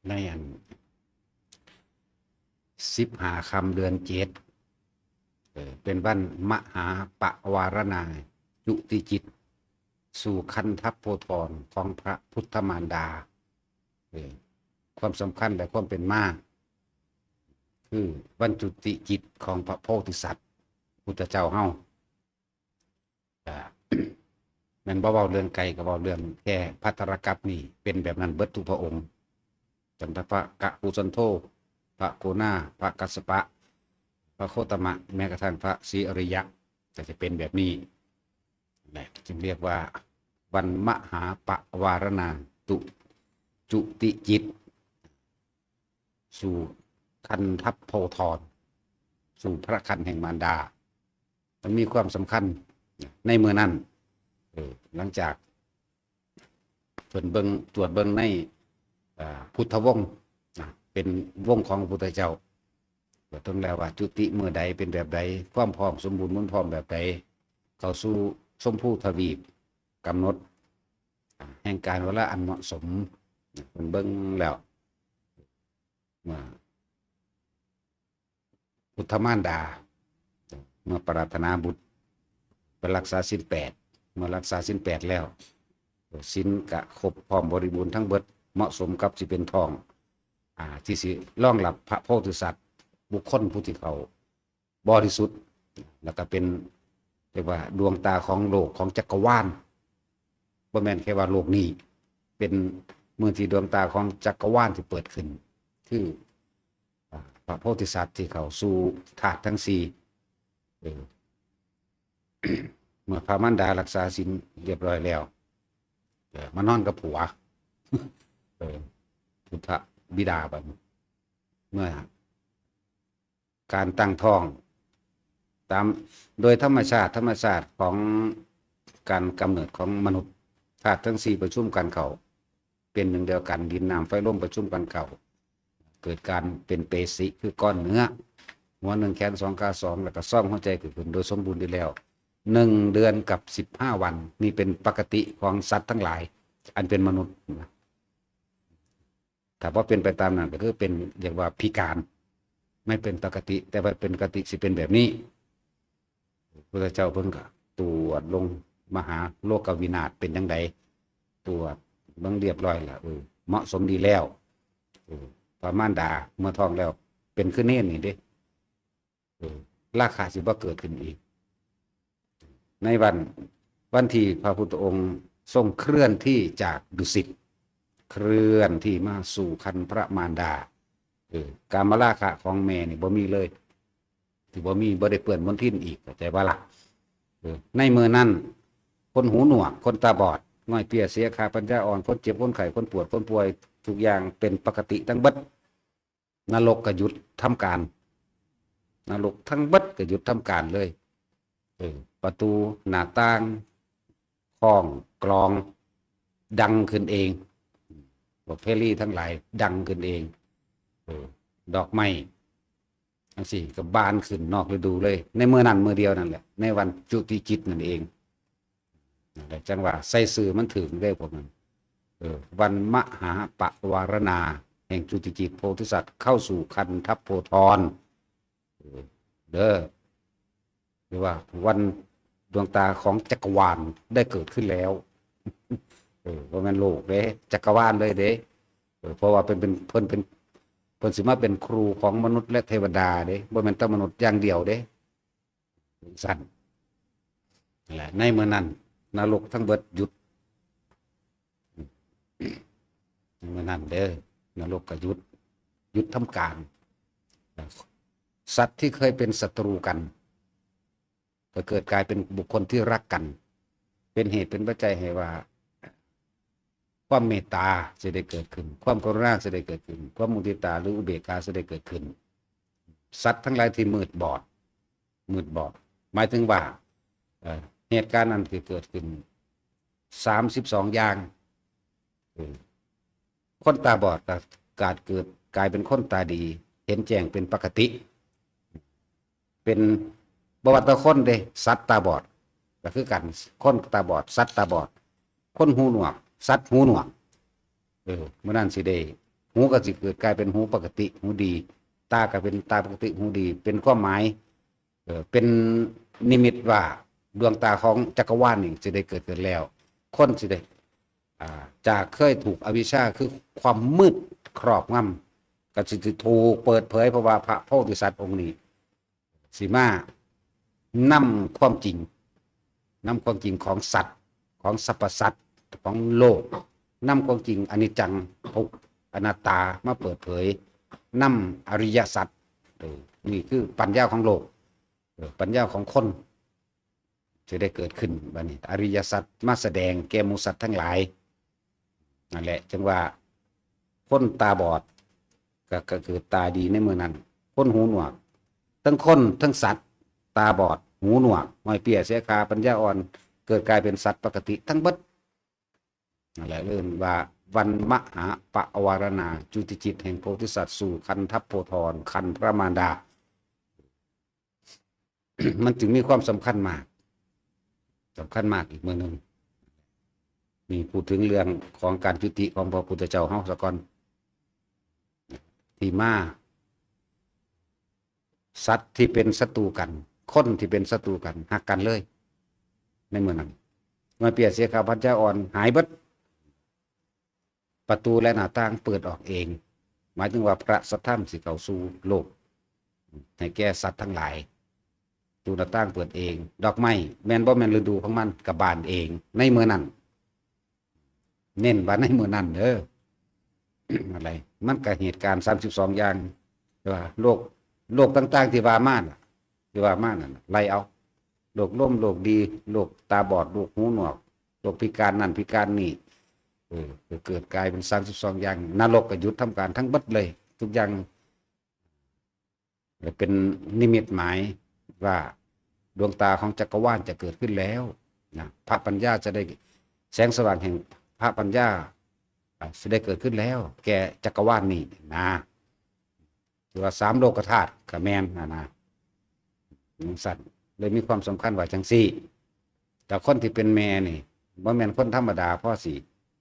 ໃນອັນສິບຫ້າຄ່ຳເດືອນເຈັດ ເອີ ເປັນວັນມະຫາປະວາລະນາຈຸຕິຈິດ ສູ່ຄັນທະໂພທອນຂອງພະພຸດທະມານດາ. ເອີ ຄວາມສຳຄັນ ແລະ ຄວາມເປັນມາ ຄືວັນຈຸຕິຈິດຂອງພະໂພທິສັດພຸດທະເຈົ້າເຮົາ. ກະແມ່ນບໍ່ເວົ້າເລື່ອງໄກ ກໍເວົ້າເລື່ອງແຄ່ພັດທະລະກັບນີ້ ເປັນແບບນັ້ນເບິດທຸກພະອົງ ຕັ້ງແຕ່ພະກະກຸສັນໂທ, ພະໂກນາ, ພະກັດສະປະ, ພະໂຄຕະມະ, ແມ້ກະທັ້ງພະສີອະລິຍະ ກໍຈະເປັນແບບນີ້ແຫຼະ ຈຶ່ງລຽກວ່າວັນມະຫາປະວາລະນາຕຸ ຈຸຕິຈິດ ສູ່ຄັນທະໂພທອນ ສູ່ພະຄັນແຫ່ງມານດາ. ມັນມີຄວາມສຳຄັນໃນມື້ນັ້ນ ເອີ ຫຼັງຈາກເພິ່ນເບິ່ງ ກວດເບິ່ງໃນ ອ່າ ພຸດທະວົງນະ ເປັນວົງຂອງພະພຸດທະເຈົ້າ ກວດເບິ່ງແລ້ວວ່າຈຸຕິມື້ໃດ ເປັນແບບໃດ ຄວາມພ້ອມສົມບູນໝູນພ້ອມແບບໃດ ເຂົ້າສູ່ຊົມພູທະວີບ ກຳນົດ ອ່າ ແຫ່ງການເວລາອັນເໝາະສົມ ເພິ່ນເບິ່ງແລ້ວ ເມື່ອ ພຸດທະມານດາ ເມື່ອປາລັດຖະນາບຸດໄປລັກສາສິນແປດ ເມື່ອລັກສາສິນແປດແລ້ວ ສິນກະຄົບພ້ອມບໍລິບູນທັງເບິດ ເໝາະສົມກັບຊິເປັນທ້ອງ ອ່າ ທີ່ຊິລອງຮັບພະໂພທິສັດ ບຸກຄົນຜູ້ທີ່ເຂົ້າບໍລິສຸດ ແລ້ວກະເປັນ ຮຽກວ່າດວງຕາຂອງໂລກ ຂອງຈັກກະວານ ບໍ່ແມ່ນແຄ່ວ່າໂລກນີ້ ເປັນມື້ທີ່ດວງຕາຂອງຈັກກະວານທີ່ເປີດຂຶ້ນ ຄື ອ່າ ພະໂພທິສັດທີ່ເຂົ້າສູ່ທາດທັງສີ່ ເອີ ເມື່ອພະມານດາລັກສາສິນຮຽບຮ້ອຍແລ້ວ ເອີ ມານອນກັບຜົວ ເອີ ພຸດທະບິດາບັດນີ້ ເມື່ອ ການຕັ້ງທ້ອງ ຕາມ ໂດຍທຳມະຊາດ ທຳມະຊາດຂອງການກຳເນີດຂອງມະນຸດ ທາດທັງສີ່ປະຊຸມກັນເຂົ້າ ເປັນໜຶ່ງດຽວກັນ ດິນ ນ້ຳ ໄຟ ລົມ ປະຊຸມກັນເຂົ້າ ເກີດການເປັນເປສີ ຄືກ້ອນເນື້ອ ຫົວໜຶ່ງ ແຂນສອງ ຂາສອງ ແລ້ວກໍຊອງຫົວໃຈເກີດຂຶ້ນໂດຍສົມບູນດີແລ້ວ ໜຶ່ງເດືອນກັບສິບຫ້າວັນ ນີ້ເປັນປະກະຕິຂອງສັດທັງຫຼາຍ ອັນເປັນມະນຸດນະ. ຖ້າບໍ່ເປັນໄປຕາມນັ້ນ ກໍຄືເປັນ ຮຽກວ່າພິການ ໄມ່ເປັນປະກະຕິ ແຕ່ວ່າເປັນປະກະຕິຊິເປັນແບບນີ້. ພະພຸດທະເຈົ້າເພິ່ນກໍຕວດລົງມະຫາໂລກະວິນາດເປັນຈັ່ງໃດ ຕວດເບິ່ງຮຽບຮ້ອຍລະ ເອີ ເໝາະສົມດີແລ້ວ ເອີ ພະມານດາເມື່ອທ້ອງແລ້ວ ເປັນຄືເນນນີ້ເດ້ ເອີ ລາຄະຊິບໍ່ເກີດຂຶ້ນອີກ. ໃນວັນ ວັນທີ່ພະພຸດທະອົງຊົງເຄື່ອນທີ່ຈາກດຸສິດ ເຄື່ອນທີ່ມາສູ່ຄັນພະມານດາ ເອີ ກາມະລາຄະຂອງແມ່ນີ້ບໍ່ມີເລີຍ ທີ່ບໍ່ມີ ບໍ່ໄດ້ເປື້ອນມົນທິນອີກ ເຂົ້າໃຈບໍ່ລະ? ເອີ ໃນມື້ນັ້ນ ຄົນຫູໜວກ ຄົນຕາບອດ ງ່ອຍເປຍເສຍຂາ ປັນຍາອ່ອນ ຄົນເຈັບ ຄົນໄຂ້ ຄົນປວດ ຄົນປ່ວຍ ທຸກຢ່າງເປັນປະກະຕິທັງເບິດ. ນະລົກກໍຢຸດທຳການ ນະລົກທັງເບິດກໍຢຸດທຳການເລີຍ ເອີ ປະຕູ ໜ້າຕ່າງ ຄ້ອງ ກລອງ ດັງຂຶ້ນເອງ ພວກເພລີທັງຫຼາຍດັງຂຶ້ນເອງ ເອີ ດອກໄມ້ຈັ່ງຊີ້ກໍບານຂຶ້ນນອກລະດູເລີຍ ໃນມື້ນັ້ນມື້ດຽວນັ້ນແຫຼະ ໃນວັນຈຸຕິຈິດນັ້ນເອງ. ແລ້ວຈັ່ງວ່າໃສ່ຊື່ມັນຖືກເດ້ພວກນັ້ນ ເອີ ວັນມະຫາປະວາລະນາ ແຫ່ງຈຸຕິຈິດໂພທິສັດ ເຂົ້າສູ່ຄັນທະໂພທອນ ເອີ ເດີ ຫຼືວ່າວັນດວງຕາຂອງຈັກກະວານໄດ້ເກີດຂຶ້ນແລ້ວ ເອີ ບໍ່ແມ່ນໂລກເດ້ ຈັກກະວານເລີຍເດ້ ເອີ ເພາະວ່າເພິ່ນເປັນ ເພິ່ນເປັນ ເພິ່ນຊິມາເປັນຄູຂອງມະນຸດ ແລະ ເທວະດາເດ້ ບໍ່ແມ່ນແຕ່ມະນຸດຢ່າງດຽວເດ້. ຊັ້ນແຫຼະ ໃນມື້ນັ້ນນະລົກທັງເບິດຢຸດ ໃນມື້ນັ້ນເດີ ນະລົກກໍຢຸດ ຢຸດທຳການ ສັດທີ່ເຄີຍເປັນສັດຕູກັນ ກໍເກີດກາຍເປັນບຸກຄົນທີ່ຮັກກັນ ເປັນເຫດເປັນປັດໄຈໃຫ້ວ່າ ຄວາມເມດຕາຊິໄດ້ເກີດຂຶ້ນ ຄວາມກະລຸນາຊິໄດ້ເກີດຂຶ້ນ ຄວາມມຸທິຕາ ຫຼື ອຸເບກຂາຊິໄດ້ເກີດຂຶ້ນ ສັດທັງຫຼາຍທີ່ມືດບອດ ມືດບອດ ໝາຍເຖິງວ່າ ເອີ ເຫດການນັ້ນທີ່ເກີດຂຶ້ນສາມສິບສອງຢ່າງ ເອີ ຄົນຕາບອດກໍກາດເກີດກາຍເປັນຄົນຕາດີ ເຫັນແຈ້ງເປັນປະກະຕິ ເປັນ ບໍ່ວ່າແຕ່ຄົນເດ້ ສັດຕາບອດກໍຄືກັນ ຄົນຕາບອດ ສັດຕາບອດ ຄົນຫູໜວກ ສັດຫູໜວກ ເອີ ມື້ນັ້ນຊິໄດ້ ຫູກໍຊິເກີດກາຍເປັນຫູປົກກະຕິ ຫູດີ, ຕາກໍເປັນຕາປົກກະຕິ ຫູດີ, ເປັນຄວາມໝາຍ ເອີ ເປັນນິມິດວ່າດວງຕາຂອງຈັກກະວານນີ້ຊິໄດ້ເກີດຂຶ້ນແລ້ວ. ຄົນຊິໄດ້ ອ່າ ຈາກເຄີຍຖືກອະວິຊຊາ ຄືຄວາມມືດຄອບງຳ ກໍຊິຖືກເປີດເຜີຍ ເພາະວ່າພະໂພທິສັດອົງນີ້ຊິມານຳຄວາມຈິງ, ນຳຄວາມຈິງຂອງສັດ, ຂອງສັບພະສັດ, ຂອງໂລກ, ນຳຄວາມຈິງອະນິດຈັງ ທຸກ ອະນັດຕາ ມາເປີດເຜີຍ, ນຳອະລິຍະສັດ. ເອີ ນີ້ຄືປັນຍາຂອງໂລກ, ເອີ ປັນຍາຂອງຄົນ ຊິໄດ້ເກີດຂຶ້ນ. ບັດນີ້ອະລິຍະສັດມາສະແດງແກ່ໝູ່ສັດທັງຫຼາຍ. ນັ້ນແຫຼະ ຈຶ່ງວ່າຄົນຕາບອດກໍ ກໍເກີດຕາດີໃນມື້ນັ້ນ, ຄົນຫູໜວກ, ທັງຄົນທັງສັດຕາບອດ ຫູໜວກ, ຫ້ອຍເປ້ຍເສຍຂາ, ປັນຍາອ່ອນ, ເກີດກາຍເປັນສັດປົກກະຕິທັງເບິດ. ນັ້ນແຫຼະ ເອີ້ນວ່າວັນມະຫາປະວາລະນາ ຈຸຕິຈິດແຫ່ງໂພທິສັດສູ່ຂັນທັບໂພທອນ ຂັນພະມານດາ. ມັນຈຶ່ງມີຄວາມສຳຄັນມາກ, ສຳຄັນມາກອີກມື້ໜຶ່ງ. ນີ້ ພູດເຖິງເລື່ອງຂອງການຈຸຕິຂອງພະພຸດທະເຈົ້າເຮົາສາກ່ອນ, ທີ່ມາ ສັດທີ່ເປັນສັດຕູກັນ, ຄົນທີ່ເປັນສັດຕູກັນ ຮັກກັນເລີຍໃນມື້ນັ້ນ. ຫ້ອຍເປ້ຍເສຍຂາ, ປັນຍາອ່ອນ, ຫາຍເບິດ. ປະຕູ ແລະ ໜ້າຕ່າງເປີດອອກເອງ, ໝາຍເຖິງວ່າພະສັດທຳຊິເຂົ້າສູ່ໂລກ ໃຫ້ແກ່ສັດທັງຫຼາຍ. ປະຕູ ໜ້າຕ່າງເປີດເອງ, ດອກໄມ້ແມ່ນບໍ່ແມ່ນລະດູຂອງມັນກໍບານເອງໃນມື້ນັ້ນ. ເນັ້ນວ່າໃນມື້ນັ້ນເດີ. ອະໄລ ມັນກໍເຫດການສາມສິບສອງຢ່າງ, ແຕ່ວ່າໂລກ ໂລກຕ່າງໆທີ່ວ່າມານະ ທີ່ວ່າມານັ້ນນະ ໄລ່ເອົາ. ໂລກລົ້ມ, ໂລກດີ, ໂລກຕາບອດ, ໂລກຫູໜວກ, ໂລກພິການນັ້ນພິການນີ້, ເອີ ກໍເກີດກາຍເປັນສາມສິບສອງຢ່າງ. ນະລົກກໍຢຸດທຳການທັງເບິດເລີຍ, ທຸກຢ່າງ ແລະ ເປັນນິມິດໝາຍວ່າດວງຕາຂອງຈັກກະວານຈະເກີດຂຶ້ນແລ້ວນະ. ພະປັນຍາຈະໄດ້ ແສງສະຫວ່າງແຫ່ງພະປັນຍາ ອາ ຈະໄດ້ເກີດຂຶ້ນແລ້ວແກ່ຈັກກະວານນີ້ນະ. ຖືວ່າສາມໂລກະທາດກໍແມ່ນຫັ້ນນະ ຈັ່ງຊັ້ນ ເລີຍມີຄວາມສຳຄັນວ່າຈັ່ງຊີ້. ແຕ່ຄົນທີ່ເປັນແມ່ນີ້ ບໍ່ແມ່ນຄົນທຳມະດາພໍຊິ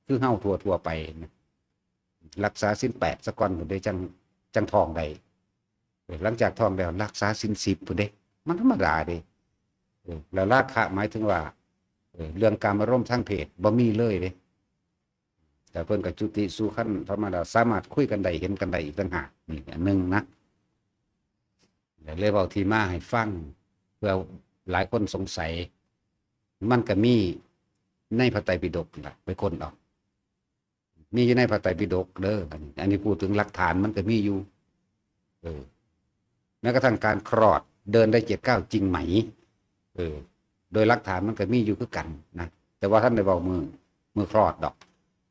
ຄືເຮົາທົ່ວໆໄປນະ, ລັກສາສິນແປດສາກ່ອນພຸ້ນເດ້ ຈັ່ງ ຈັ່ງທ້ອງໄດ້. ເອີ ຫຼັງຈາກທ້ອງແລ້ວ ລັກສາສິນສິບພຸ້ນເດ້, ມັນທຳມະດາເດ້. ເອີ ແລ້ວລາຄະໝາຍເຖິງວ່າ ເອີ ເລື່ອງກາມາລົມທາງເພດບໍ່ມີເລີຍເດ້. ແຕ່ເພິ່ນກໍຈຸຕິສູ່ຂັ້ນທຳມະດາ, ສາມາດຄຸຍກັນໄດ້ ເຫັນກັນໄດ້ອີກຕ່າງຫາກ. ນີ້ອັນໜຶ່ງນະ, ແລ້ວເລີຍເວົ້າທີ່ມາໃຫ້ຟັງ ເພື່ອຫຼາຍຄົນສົງໄສ. ມັນກໍມີໃນພະໄຕປິດົກນັ້ນລະ, ໄປຄົ້ນເອົາ. ມີຢູ່ໃນພະໄຕປິດົກເດີ. ອັນນີ້ ອັນນີ້ພູດເຖິງຫຼັກຖານ ມັນກໍມີຢູ່. ເອີ ແມ້ກະທັ່ງການຄລອດເດີນໄດ້ເຈັດກ້າວຈິງໄໝ? ເອີ ໂດຍຫຼັກຖານມັນກໍມີຢູ່ຄືກັນນະ, ແຕ່ວ່າບໍ່ທັນໄດ້ເວົ້າມື້ ມື້ຄລອດດອກ.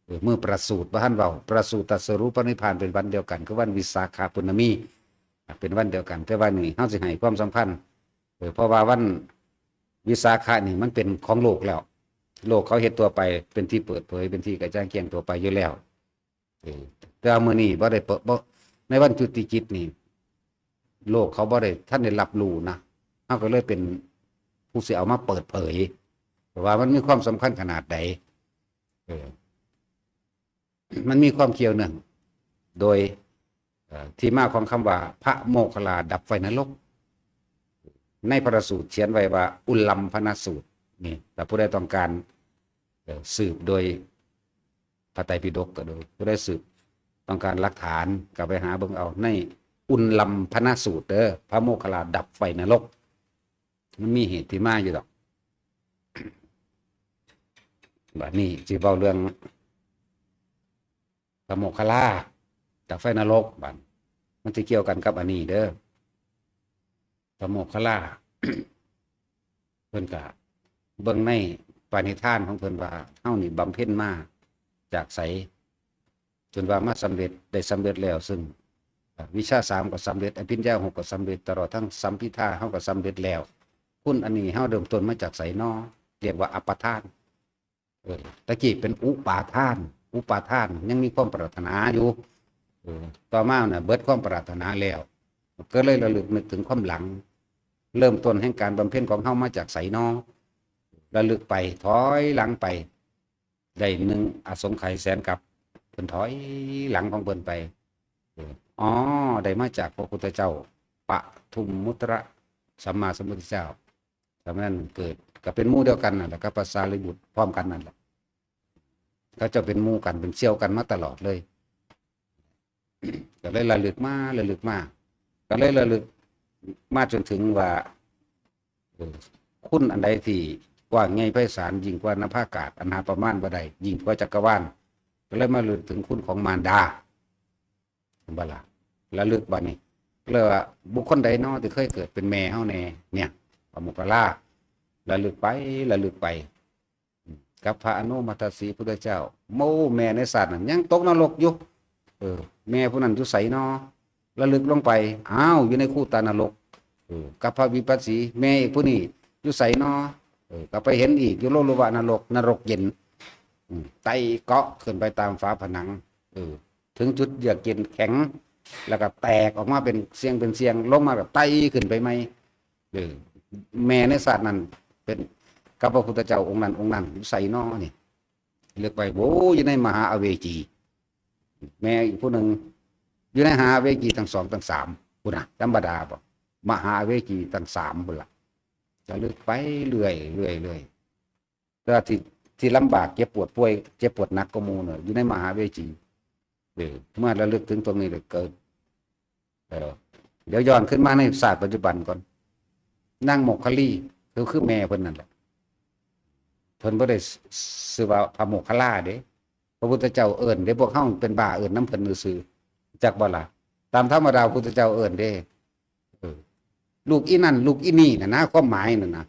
ເອີ ມື້ປະສູດບໍ່ທັນເວົ້າ. ປະສູດຕັດສະຮູ້ປະນິບພານເປັນວັນດຽວກັນ ຄືວັນວິສາຂະປຸນນະມີ ເປັນວັນດຽວກັນ. ແຕ່ວ່ານີ້ເຮົາຊິໃຫ້ຄວາມສຳຄັນ ເອີ ເພາະວ່າວັນວິສາຂະນີ້ມັນເປັນຂອງໂລກແລ້ວ, ໂລກເຂົາເຮັດທົ່ວໄປ ເປັນທີ່ເປີດເຜີຍ ເປັນທີ່ກະຈ່າງແຈ້ງທົ່ວໄປຢູ່ແລ້ວ. ເອີ ແຕ່ວ່າມື້ນີ້ບໍ່ໄດ້ເປີດ ບໍ່ ໃນວັນຈຸຕິຈິດນີ້ ໂລກເຂົາບໍ່ໄດ້ ທັນໄດ້ຮັບຮູ້ນະ, ເຮົາກໍເລີຍເປັນຜູ້ຊິເອົາມາເປີດເຜີຍ ວ່າມັນມີຄວາມສຳຄັນຂະໜາດໃດ. ເອີ ມັນມີຄວາມກ່ຽວເນື່ອງໂດຍ ເອີ ທີ່ມາຂອງຄຳວ່າ ພະໂມກຄະລາດັບໄຟນະລົກ ໃນພະລະສູດຂຽນໄວ້ວ່າ ອຸນລຳພະນະສູດ. ນີ້ ຖ້າຜູ້ໃດຕ້ອງການ ເອີ ສືບໂດຍພະໄຕປິດົກກໍໂດຍ, ຜູ້ໃດສືບ ຕ້ອງການຫຼັກຖານກໍໄປຫາເບິ່ງເອົາໃນອຸນລຳພະນະສູດເດີ, ພະໂມກຄະລາດັບໄຟນະລົກ. ມັນມີເຫດທີ່ມາຢູ່ດອກ. ບາດນີ້ຊິເວົ້າເລື່ອງພະໂມກຄະລາຈາກໄຟນະລົກ, ບາດມັນຊິກ່ຽວກັນກັບອັນນີ້ເດີ. ພະໂມກຄະລາ ເພິ່ນກະເບິ່ງໃນປະນິທານຂອງເພິ່ນວ່າ ເຮົານີ້ບຳເພັນມາຈາກໃສ ຈົນວ່າມາສຳເລັດ ໄດ້ສຳເລັດແລ້ວ, ເຊິ່ງ ອາ ວິຊາສາມກໍສຳເລັດ, ອະພິນຍາຫົກກໍສຳເລັດ, ຕະຫຼອດທັງສຳພິທາເຮົາກໍສຳເລັດແລ້ວ. ຄຸນອັນນີ້ເຮົາເລີ່ມຕົ້ນມາຈາກໃສນໍ? ຮຽກວ່າອະປະທານ. ເອີ ຕະກີ້ເປັນອຸປາທານ, ອຸປາທານຍັງມີຄວາມປາດຖະໜາຢູ່. ເອີ ຕໍ່ມານະ ເບິດຄວາມປາດຖະໜາແລ້ວ ກໍເລີຍລະລຶກນຶກເຖິງຄວາມຫຼັງ, ເລີ່ມຕົ້ນແຫ່ງການບຳເພັນຂອງເຮົາມາຈາກໃສນໍ? ລະລຶກໄປ ຖອຍຫຼັງໄປ ໄດ້ໜຶ່ງອະສົງໄຂແສນກັບ ເພິ່ນຖອຍຫຼັງຂອງເພິ່ນໄປ. ເອີ ອໍ ໄດ້ມາຈາກພະພຸດທະເຈົ້າປະທຸມມຸດຕະລະສຳມາສຳພຸດທະເຈົ້າ. ສະນັ້ນເກີດກໍເປັນໝູ່ດຽວກັນນັ້ນແຫຼະ ກັບພະສາລີບຸດ ພ້ອມກັນນັ້ນແຫຼະ. ເຂົາເຈົ້າເປັນໝູ່ກັນ ເປັນສ່ຽວກັນມາຕະຫຼອດເລີຍ. ກໍເລີຍລະລຶກມາ ລະລຶກມາ ກໍເລີຍລະລຶກມາຈົນເຖິງວ່າ ເອີ ຄຸນອັນໃດທີ່ກວ້າງໃຫຍ່ໄພສານ ຍິ່ງກວ່ານະພາອາກາດ ອັນຫາປະມານບໍ່ໄດ້ ຍິ່ງກວ່າຈັກກະວານ ກໍເລີຍມາລະລຶກເຖິງຄຸນຂອງມານດາ. ເຫັນບໍ່ລະ? ລະລຶກບາດນີ້ ເລີຍວ່າ ບຸກຄົນໃດນໍທີ່ເຄີຍເກີດເປັນແມ່ເຮົາແດ່? ເນຍ ພະໂມກຂະລາ ລະລຶກໄປ ລະລຶກໄປ ກັບພະອະນຸມັດທະສີພຸດທະເຈົ້າ. ໂອ້ ແມ່ໃນຊາດນັ້ນຍັງຕົກນະລົກຢູ່. ເອີ ແມ່ຜູ້ນັ້ນຢູ່ໃສນໍ? ລະລຶກລົງໄປ ອ້າວ ຢູ່ໃນຄູຕານະລົກ. ເອີ ກັບພະວິປັດສີ ແມ່ອີກຜູ້ນີ້ຢູ່ໃສນໍ? ເອີ ກໍໄປເຫັນອີກຢູ່ໂລລຸວະນະລົກ ນະລົກເຢັນ. ອືມ ໄຕ່ເກາະຂຶ້ນໄປຕາມຝາຜະໜັງ ເອີ ເຖິງຈຸດເຢືອກເຢັນແຂງ ແລ້ວກໍແຕກອອກມາເປັນສ່ຽງເປັນສ່ຽງ ລົງມາກໍໄຕ່ຂຶ້ນໄປໃໝ່. ເອີ ແມ່ໃນຊາດນັ້ນເປັນກັບພະພຸດທະເຈົ້າອົງນັ້ນອົງນັ້ນ ຢູ່ໃສນໍນີ້? ເລືອກໄປ ໂອ້ ຢູ່ໃນມະຫາອະເວຈີ. ແມ່ອີກຜູ້ໜຶ່ງຢູ່ໃນມະຫາອະເວຈີທັງສອງທັງສາມພຸ້ນນະ ທຳມະດາບໍ່? ມະຫາອະເວຈີທັງສາມພຸ້ນລະ. ກໍເລືອກໄປເລື້ອຍໆ ເລື້ອຍໆ. ແຕ່ວ່າທີ່ ທີ່ລຳບາກເຈັບປວດປ່ວຍ ເຈັບປວດໜັກກວ່າໝູ່ເນາະ ຢູ່ໃນມະຫາເວຈີ. ເອີ ເມື່ອລະລຶກເຖິງຕົງນີ້ແລ້ວເກີດ ເອີ ດຽວຍ້ອນຂຶ້ນມາໃນຊາດປັດຈຸບັນກ່ອນ. ນາງໂມກຄະລີ ກໍຄືແມ່ເພິ່ນນັ້ນແຫຼະ. ເພິ່ນບໍ່ໄດ້ ຊື່ວ່າພະໂມກຂະລາເດ້. ພະພຸດທະເຈົ້າເອີ້ນເດ້. ພວກເຮົາເປັນບ້າເອີ້ນນຳເພິ່ນຊື່ໆ ຈັກບໍ່ລະ? ຕາມທຳມະດາພຸດທະເຈົ້າເອີ້ນເດ້. ເອີ ລູກອີນັ້ນ ລູກອີນີ້ນະນະ ຄວາມໝາຍນັ້ນນະ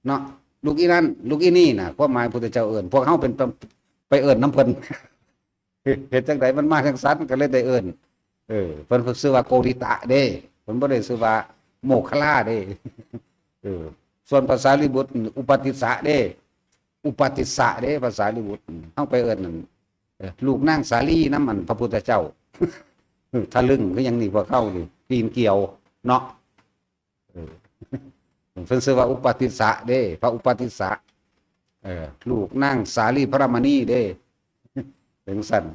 ເນາະ. ລູກອີນັ້ນ ລູກອີນີ້ນະ ຄວາມໝາຍພຸດທະເຈົ້າເອີ້ນ. ພວກເຮົາເປັນ ໄປເອີ້ນນຳເພິ່ນ. ເຮັດ ເຮັດຈັ່ງໃດມັນມາຈັ່ງຊັ້ນ ກໍເລີຍໄດ້ເອີ້ນ. ເອີ ເພິ່ນ ເພິ່ນຊື່ວ່າໂກລິຕະເດ້. ເພິ່ນບໍ່ໄດ້ຊື່ວ່າໂມກຂະລາເດ້. ເອີ ສ່ວນພະສາລີບຸດ ອຸປະຕິດສະເດ້. ອຸປະຕິດສະເດ້ ພະສາລີບຸດ. ເຮົາໄປເອີ້ນນັ້ນ ເອີ ລູກນາງສາລີນຳອັນພະພຸດທະເຈົ້າ. ທະລຶ່ງຄືຫຍັງນີ້ ພວກເຮົານີ້ ປີນກ່ຽວເນາະ. ເອີ ເພິ່ນຊື່ວ່າອຸປະຕິດສະເດ້ ພະອຸປະຕິດສະ. ເອີ ລູກນາງສາລີພະລາມະນີເດ້ ເປັນຊັ້ນ.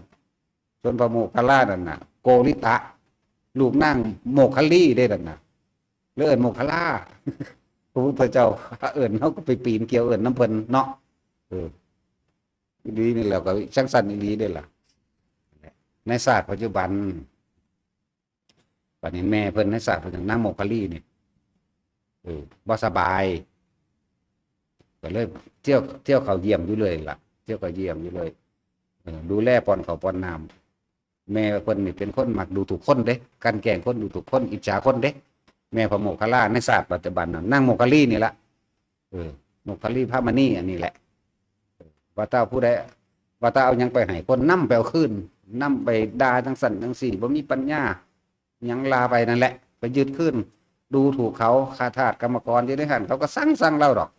ສ່ວນພະໂມກຂະລານັ້ນນະ ໂກລິຕະ ລູກນາງໂມກຄະລີເດ້ນັ້ນນະ ເລີຍເອີ້ນໂມກຂະລາ. ພະພຸດທະເຈົ້າເອີ້ນ ເຮົາກໍໄປປີນກ່ຽວເອີ້ນນຳເພິ່ນເນາະ. ເອີ ອີ່ຫຼີນີ້ແລ້ວກໍຈັ່ງຊັ້ນອີ່ຫຼີເດ້ລະ ໃນຊາດປັດຈຸບັນ. ບັດນີ້ແມ່ເພິ່ນໃນຊາດເພິ່ນນາງໂມກຄະລີນີ້ ເອີ ບໍ່ສະບາຍ ກໍເລີຍທ່ຽວ ທ່ຽວເຂົ້າຢ້ຽມຢູ່ເລີຍລະ ທ່ຽວເຂົ້າຢ້ຽມຢູ່ເລີຍ. ເອີ ດູແລປ້ອນເຂົ້າປ້ອນນ້ຳ. ແມ່ເພິ່ນນີ້ເປັນຄົນມັກດູຖູກຄົນເດ້ ກັ່ນແກ້ງຄົນ ດູຖູກຄົນ ອິດສາຄົນເດ້. ແມ່ພະໂມກຂະລາໃນຊາດປັດຈຸບັນນະ ນາງໂມກຄະລີນີ້ລະ. ເອີ ໂມກຄະລີພະມະນີອັນນີ້ແຫຼະ. ວ່າແຕ່ຜູ້ໃດ ວ່າແຕ່ເອົາຫຍັງໄປໃຫ້ຄົນ ນຳໄປເອົາຄືນ ນຳໄປດ່າຈັ່ງຊັ້ນຈັ່ງຊີ້ ບໍ່ມີປັນຍາຫຍັງ ລາໄປນັ້ນແຫຼະ ໄປຍຶດຄືນ. ດູຖູກເຂົາ ຂ້າທາດກຳມະກອນຢູ່ໃນຫັ້ນ ເຂົາກໍຊັງ ຊັງລາວດອກ.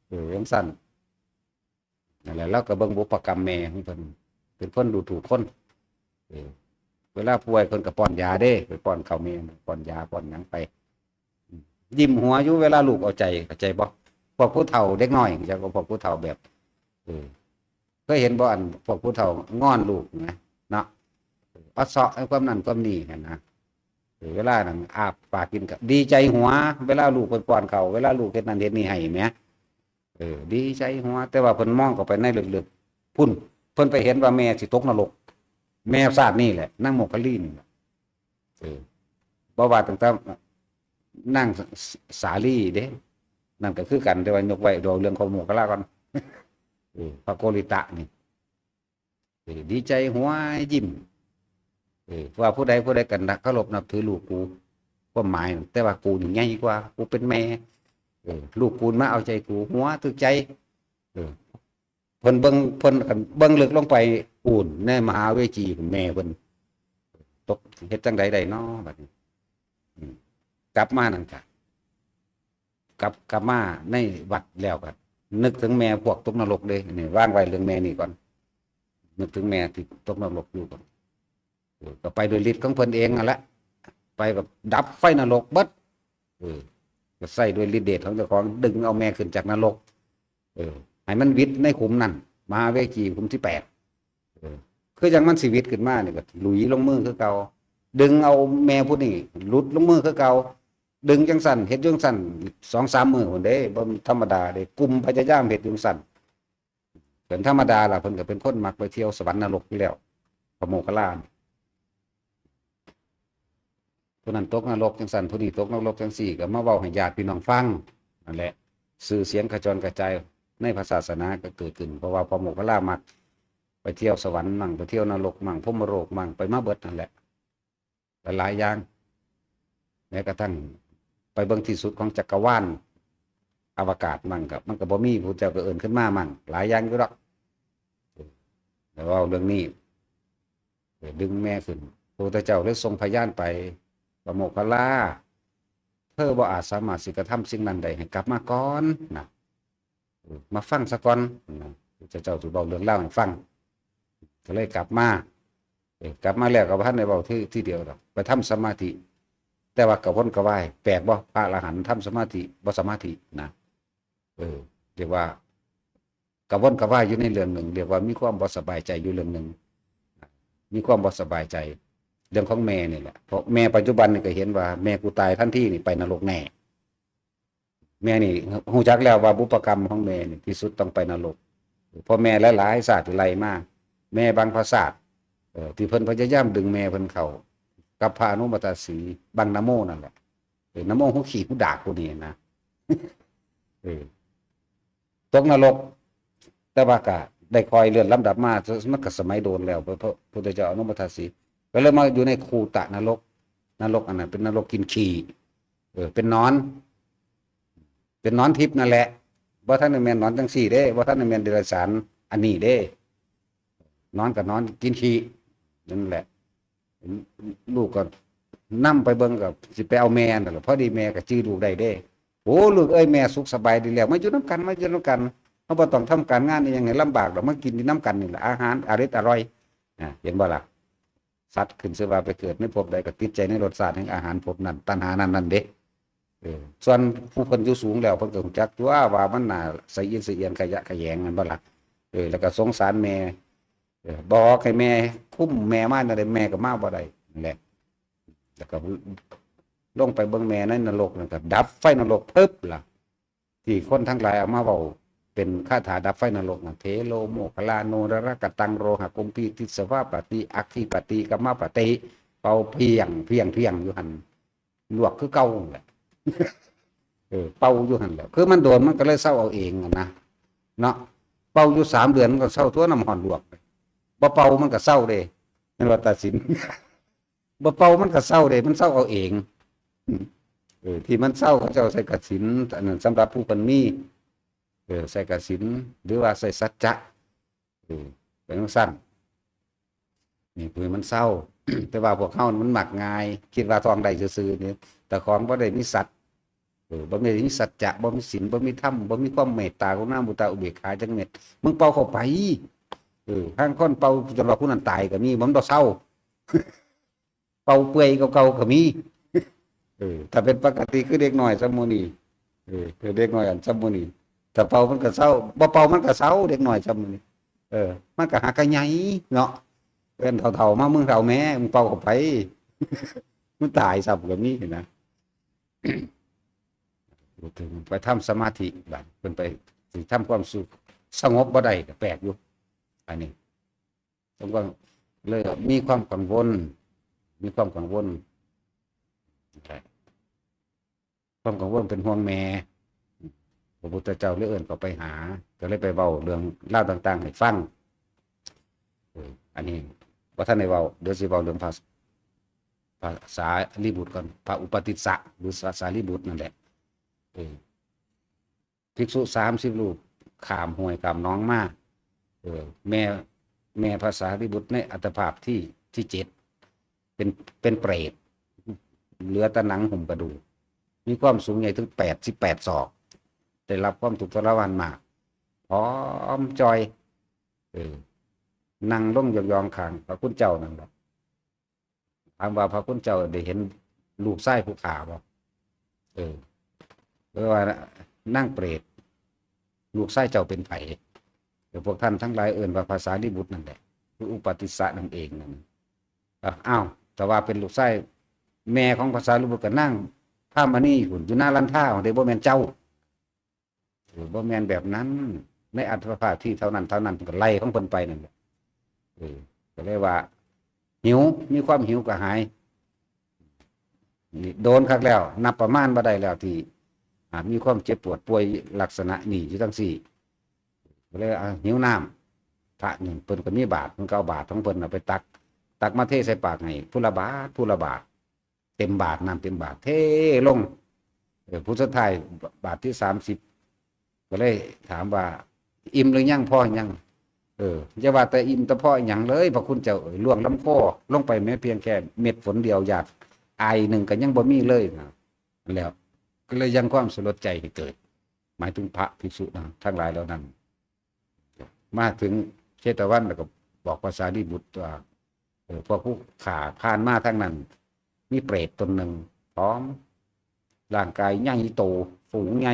ເອີ ຈັ່ງຊັ້ນ. ນັ້ນແຫຼະ ລາວກໍເບິ່ງບຸບປະກຳແມ່ຂອງເພິ່ນ ເປັນຄົນດູຖູກຄົນ. ເອີ ເວລາປ່ວຍເພິ່ນກໍປ້ອນຢາເດ້ ໄປປ້ອນເຂົ້າແມ່ ປ້ອນຢາ ປ້ອນຫຍັງໄປ. ຍິ້ມຫົວຢູ່ເວລາລູກເອົາໃຈ ເຂົ້າໃຈບໍ່? ພວກຜູ້ເຖົ້າເດັກນ້ອຍ ເຈົ້າກໍພວກຜູ້ເຖົ້າແບບ ເອີ ເຄີຍເຫັນບໍ່? ອັນພວກຜູ້ເຖົ້າງອນລູກນະເນາະ ເອົາເຊາະໃຫ້ຄວາມນັ້ນຄວາມນີ້ຫັ້ນນະ. ເອີ ເວລານັ້ນອາບປາກກິນກໍດີໃຈຫົວ ເວລາລູກເພິ່ນປ້ອນເຂົ້າ ເວລາລູກເຮັດນັ້ນເຮັດນີ້ໃຫ້ແໝ. ເອີ ດີໃຈຫົວ ແຕ່ວ່າເພິ່ນມອງເຂົ້າໄປໃນເລິກໆ ພຸ້ນ ເພິ່ນໄປເຫັນວ່າແມ່ຊິຕົກນະລົກ ແມ່ຊາດນີ້ແຫຼະ ນາງໂມກຄະລີນີ້ແຫຼະ. ເອີ ບໍ່ວ່າຕັ້ງແຕ່ນາງສາລີເດ້ ນັ້ນກໍຄືກັນ ແຕ່ວ່າຍົກໄວ້ເວົ້າເລື່ອງຂອງໂມກຄະລາກ່ອນ. ເອີ ພະໂກລິຕະນີ້ ເອີ ດີໃຈຫົວຍິ້ມ ເອີ ວ່າຜູ້ໃດຜູ້ໃດກໍນັບເຄົາລົບນັບຖືລູກກູ ຄວາມໝາຍ ແຕ່ວ່າກູນີ້ໃຫຍ່ກວ່າ ກູເປັນແມ່ ເອີ ລູກກູມາເອົາໃຈກູ ຫົວຖືກໃຈ. ເອີ ເພິ່ນເບິ່ງ ເພິ່ນເບິ່ງເລິກລົງໄປປູນ ໃນມະຫາເວຈີ ແມ່ເພິ່ນຕົກ ເຮັດຈັ່ງໃດໄດ້ນໍບັດນີ້? ອືມ ກັບມານັ້ນກະ ກັບ ກັບມາໃນວັດແລ້ວກໍນຶກເຖິງແມ່ພວກຕົກນະລົກເດ້ ນີ້ ວາງໄວ້ເລື່ອງແມ່ນີ້ກ່ອນ ນຶກເຖິງແມ່ທີ່ຕົກນະລົກຢູ່ກ່ອນ. ເອີ ກໍໄປດ້ວຍລິດຂອງເພິ່ນເອງຫັ້ນແຫຼະ ໄປກໍດັບໄຟນະລົກເບິດ. ເອີ ກໍໃຊ້ດ້ວຍລິດເດດຂອງເຈົ້າຂອງ ດຶງເອົາແມ່ຂຶ້ນຈາກນະລົກ ເອີ ໃຫ້ມັນຫວິດໃນຂຸມນັ້ນ ມະຫາເວຈີ ຂຸມທີແປດ. ເອີ ຄືຈັ່ງມັນຊີວິດຂຶ້ນມານີ້ກໍລຸຍລົງມືຄືເກົ່າ, ດຶງເອົາແມ່ຜູ້ນີ້ຫຼຸດລົງມືຄືເກົ່າ, ດຶງຈັ່ງຊັ້ນ ເຮັດຢູ່ຈັ່ງຊັ້ນ ສອງສາມມື້ພຸ້ນເດ້, ບໍ່ທຳມະດາເດ້, ກຸ່ມພະຍາຍາມເຮັດຢູ່ຈັ່ງຊັ້ນ. ເປັນທຳມະດາລະ ເພິ່ນກໍເປັນຄົນມັກໄປທ່ຽວສະຫວັນນະລົກຢູ່ແລ້ວ ພະໂມກຂະລາ. ຜູ້ນັ້ນຕົກນະລົກຈັ່ງຊັ້ນ ຜູ້ນີ້ຕົກນະລົກຈັ່ງຊີ້ ກໍມາເວົ້າໃຫ້ຍາດພີ່ນ້ອງຟັງ. ນັ້ນແຫຼະ ຊື່ສຽງຂະຈອນກະຈາຍໃນພະສາສະໜາກໍເກີດຂຶ້ນ ເພາະວ່າພະໂມກຂະລາມັກໄປທ່ຽວສະຫວັນມັ້ງ ໄປທ່ຽວນະລົກມັ້ງ ພົມມະໂລກມັ້ງ ໄປມາເບິດນັ້ນແຫຼະ ຫຼາຍໆຢ່າງ. ແມ້ກະທັ່ງໄປເບິ່ງທີ່ສຸດຂອງຈັກກະວານອະວະກາດມັ້ງ ກໍ ມັນກໍບໍ່ມີ ພະພຸດທະເຈົ້າກໍເອີ້ນຂຶ້ນມາມັ້ງ ຫຼາຍຢ່າງຢູ່ດອກ. ແລ້ວເວົ້າເລື່ອງນີ້ ດຶງແມ່ຂຶ້ນ ພະພຸດທະເຈົ້າເລີຍສົ່ງພະຍານໄປ ພະໂມກຂະລາ ເທີບໍ່ອາດສາມາດຊິກະທຳສິ່ງນັ້ນໄດ້ ໃຫ້ກັບມາກ່ອນນະ ເອີ ມາຟັງຊະກ່ອນນະ ພະພຸດທະເຈົ້າຊິເວົ້າເລື່ອງລາວໃຫ້ຟັງ. ກໍເລີຍກັບມາ ເອີ ກັບມາແລ້ວກໍບໍ່ທັນໄດ້ເວົ້າທີ ທີດຽວດອກ ໄປທຳສະມາທິ ແຕ່ວ່າກະວົນກະວາຍ. ແປກບໍ່? ພະອະລະຫັນທຳສະມາທິບໍ່ສະມາທິນະ ເອີ ຮຽກວ່າ ກະວົນກະວາຍຢູ່ໃນເລື່ອງໜຶ່ງ ຮຽກວ່າມີຄວາມບໍ່ສະບາຍໃຈຢູ່ເລື່ອງໜຶ່ງ ມີຄວາມບໍ່ສະບາຍໃຈເລື່ອງຂອງແມ່ນີ້ແຫຼະ. ເພາະແມ່ປັດຈຸບັນນີ້ກໍເຫັນວ່າແມ່ກູຕາຍທັນທີນີ້ໄປນະລົກແນ່. ແມ່ນີ້ຮູ້ຈັກແລ້ວວ່າບຸບປະກຳຂອງແມ່ນີ້ທີ່ສຸດຕ້ອງໄປນະລົກ ເພາະແມ່ຫຼາຍໆຊາດທີ່ໄລ່ມາ ແມ່ບາງພະຊາດ ເອີ ທີ່ເພິ່ນພະຍາຍາມດຶງແມ່ເພິ່ນເຂົ້າກັບພະອະນຸມາຕາສີ ບັງນະໂມນັ້ນແຫຼະ ເອີ ນະໂມຫົວຂີ້ຫົວດາກຜູ້ນີ້ນະ ເອີ ຕົກນະລົກ ແຕ່ວ່າກະໄດ້ຄ່ອຍເລື່ອນລຳດັບມາ ມັນກະສະໄໝໂດນແລ້ວ ພະ ພະພຸດທະເຈົ້າອະນຸມາຕາສີ ກໍເລີຍມາຢູ່ໃນຄູຕະນະລົກ. ນະລົກອັນນັ້ນເປັນນະລົກກິນຂີ້ ເອີ ເປັນໜອນ ເປັນໜອນທິບນັ້ນແຫຼະ ບໍ່ທັນໄດ້ແມ່ນໜອນຈັ່ງຊີ້ເດ້ ບໍ່ທັນໄດ້ແມ່ນເດຍລະສານອັນນີ້ເດ້. ໜອນກໍໜອນກິນຂີ້ນັ້ນແຫຼະ. ລູກກໍນຳໄປເບິ່ງ ກໍຊິໄປເອົາແມ່ນັ້ນແຫຼະ ພໍດີແມ່ກໍຈື່ລູກໄດ້ເດ້. ໂອ້ ລູກເອີຍ ແມ່ສຸກສະບາຍດີແລ້ວ ມາຢູ່ນຳກັນ ມາຢູ່ນຳກັນ ເຮົາບໍ່ຕ້ອງທຳການງານອີ່ຫຍັງໃຫ້ລຳບາກດອກ ມາກິນຢູ່ນຳກັນນີ້ແຫຼະ ອາຫານອະລິດອະລ່ອຍ. ນະ ເຫັນບໍ່ລະ? ສັດຂຶ້ນຊື່ວ່າໄປເກີດໃນພົບໃດ ກໍຕິດໃຈໃນລົດຊາດແຫ່ງອາຫານພົບນັ້ນ ຕັນຫານັ້ນນັ້ນເດ້. ເອີ ສ່ວນຜູ້ເພິ່ນຢູ່ສູງແລ້ວ ເພິ່ນກໍຮູ້ຈັກຕົວວ່າມັນໜ້າສະອິດສະອຽນຂະຫຍະຂະແຫຍງ ແມ່ນບໍ່ລະ? ເອີ ແລ້ວກໍສົງສານແມ່ ເອີ ບອກໃຫ້ແມ່ຄຸມແມ່ມາແນວໃດ ແມ່ກໍມາບໍ່ໄດ້ນັ້ນແຫຼະ. ແລ້ວກໍລົງໄປເບິ່ງແມ່ໃນນະລົກນັ້ນ ກໍດັບໄຟນະລົກ ປຶບລະ ທີ່ຄົນທັງຫຼາຍເອົາມາເວົ້າເປັນຄາຖາດັບໄຟນະລົກນະ ເທໂລໂມຄະລາໂນນະລະກະຕັງ ໂລຫະກຸມພີທິດສະວາປະຕິ ອັກທິປະຕິ ກຳມະປະຕິ ເປົ່າພຽງ ພຽງ ພຽງຢູ່ຫັ້ນ ລວກຄືເກົ່າຫັ້ນແຫຼະ. ເອີ ເປົ່າຢູ່ຫັ້ນແຫຼະ ຄືມັນໂດນ ມັນກໍເລີຍເຊົາເອົາເອງຫັ້ນນະ ເນາະ. ເປົ່າຢູ່ສາມເດືອນ ມັນກໍເຊົາຕົວະ ນ້ຳຮ້ອນລວກ ບໍ່ເປົ່າມັນກໍເຊົາເດ້ ແມ່ນວ່າຕັດສິນ ບໍ່ເປົ່າມັນກໍເຊົາເດ້ ມັນເຊົາເອົາເອງ. ເອີ ທີ່ມັນເຊົາ ເຂົາເຈົ້າໃສ່ກະສິນ ອັນນັ້ນສຳລັບຜູ້ເພິ່ນມີ ເອີ ໃສ່ກະສິນ ຫຼືວ່າໃສ່ສັດຈະ ເອີ ເປັນຈັ່ງຊັ້ນ. ນີ້ຄືມັນເຊົາ ແຕ່ວ່າພວກເຮົາມັນມັກງ່າຍ ຄິດວ່າທ່ອງໄດ້ຊື່ໆນີ້ ແຕ່ຂອງບໍ່ໄດ້ມີສັດ ເອີ ບໍ່ມີ ມີສັດຈະ ບໍ່ມີສິນ ບໍ່ມີທຳ ບໍ່ມີຄວາມເມດຕາ ກະລຸນາ ມຸດຕາ ອຸເບກຂາຈັກເມັດ ມຶງເປົ່າເຂົ້າໄປ. ເອີ ລາງຄົນເປົ່າຈົນວ່າຜູ້ນັ້ນຕາຍກໍມີ ມັນບໍ່ເຊົາ ເປົ່າເປື່ອຍກວ່າເກົ່າກໍມີ. ເອີ ຖ້າເປັນປົກກະຕິຄືເດັກນ້ອຍຊຳມື້ນີ້ ເອີ ເດັກນ້ອຍອັນຊຳມື້ນີ້ ຖ້າເປົ່າມັນກໍເຊົາ ບໍ່ເປົ່າມັນກໍເຊົາ ເດັກນ້ອຍຊຳມື້ນີ້. ເອີ ມັນກໍຫາກະໃຫຍ່ເນາະ ເປັນເຖົ້າໆມາ ມຶງເຖົ້າແມ້ ມຶງເປົ່າເຂົ້າໄປ ມັນຕາຍຊ້ຳກໍມີນະ. ໄປທຳສະມາທິ ບາດເພິ່ນໄປ ຊິທຳຄວາມສະຫງົບບໍ່ໄດ້ ກໍແປກຢູ່ ອັນນີ້ ສົມຄວາມ ເລີຍມີຄວາມກັງວົນ ມີຄວາມກັງວົນ ຄວາມກັງວົນເປັນຫ່ວງແມ່ ພະພຸດທະເຈົ້າເລີຍເອີ້ນເຂົ້າໄປຫາ ກໍເລີຍໄປເວົ້າເລື່ອງລາວຕ່າງໆໃຫ້ຟັງ. ເອີ ອັນນີ້ບໍ່ທັນໄດ້ເວົ້າ ດຽວຊິເວົ້າເລື່ອງພະ ພະສາລີບຸດກ່ອນ ພະອຸປະຕິດສະ ຫຼື ພະສາລີບຸດນັ້ນແຫຼະ. ເອີ ພິກສຸສາມສິບຮູບຂ້າມຫ້ວຍຂ້າມໜອງມາ ເອີ ແມ່ ແມ່ພະສາລີບຸດໃນອັດຕະພາບທີ ທີເຈັດ ເປັນ ເປັນເປຣດ ເຫຼືອແຕ່ໜັງຫຸ້ມກະດູກ ມີຄວາມສູງໃຫຍ່ເຖິງແປດສິບແປດສອກ ໄດ້ຮັບຄວາມທຸກທໍລະມານມາກ ຜອມຈ່ອຍ ເອີ ນັ່ງລົງຢອງໆຂ້າງພະຄຸນເຈົ້ານັ້ນແຫຼະ. ຖາມວ່າພະຄຸນເຈົ້າໄດ້ເຫັນລູກຊາຍຜູ້ຂ້າບໍ່? ເອີ ເອີ້ນວ່ານາງເປຣດ ລູກຊາຍເຈົ້າເປັນໃຜ? ເອີ ພວກທ່ານທັງຫຼາຍເອີ້ນວ່າພະສາລີບຸດນັ້ນແຫຼະ. ຄືອຸປາຕິສະນັ້ນເອງນັ້ນ. ເອີ ອ້າວ ແຕ່ວ່າເປັນລູກຊາຍແມ່ຂອງພະສາລີບຸດ ກໍນາງພາມະນີພຸ້ນ ຢູ່ນາລັນທາເດ້ ບໍ່ແມ່ນເຈົ້າ. ເອີ ບໍ່ແມ່ນແບບນັ້ນ ໃນອັດຕະພາບທີ່ເທົ່ານັ້ນເທົ່ານັ້ນ ເພິ່ນກໍໄລ່ຂອງເພິ່ນໄປນັ້ນແຫຼະ. ເອີ ກໍເລີຍວ່າຫິວ ມີຄວາມຫິວກະຫາຍ ນີ້ໂດນຄັກແລ້ວ ນັບປະມານບໍ່ໄດ້ແລ້ວທີ່ ອາ ມີຄວາມເຈັບປວດປ່ວຍລັກສະນະນີ້ຢູ່ຈັ່ງຊີ້ ກໍເລີຍ ອາ ຫິວນ້ຳ ພະນີ້ເພິ່ນກໍມີບາດ ເພິ່ນກໍເອົາບາດຂອງເພິ່ນນະໄປຕັກ ຕັກມາເທໃສ່ປາກໃຫ້ ຜູ້ລະບາດ ຜູ້ລະບາດ ເຕັມບາດ ນ້ຳເຕັມບາດ ເທລົງ ເອີ ຜູ້ສຸດທ້າຍ ບາດທີສາມສິບ ກໍເລີຍຖາມວ່າ ອີ່ມຫຼືຍັງ ພໍຍັງ? ເອີ ຢ່າວ່າແຕ່ອີ່ມແຕ່ພໍຫຍັງເລີຍ ພະຄຸນເຈົ້າເອີຍ ລ່ວງລຳຄໍລົງໄປແມ້ພຽງແຄ່ເມັດຝົນດຽວ ຢາດອາຍໜຶ່ງກໍຍັງບໍ່ມີເລີຍນະ. ແລ້ວກໍເລີຍຍັງຄວາມສະຫຼົດໃຈໃຫ້ເກີດ ໝາຍເຖິງພະພິກສຸນະ ທັງຫຼາຍເຫຼົ່ານັ້ນ. ມາເຖິງເຊຕະວັນ ແລ້ວກໍບອກພະສາລີບຸດວ່າ ເອີ ພວກຜູ້ຂ້າຜ່ານມາທາງນັ້ນ ມີເປດຕົນໜຶ່ງ ຜອມ ຮ່າງກາຍໃຫຍ່ໂຕ ສູງໃຫຍ່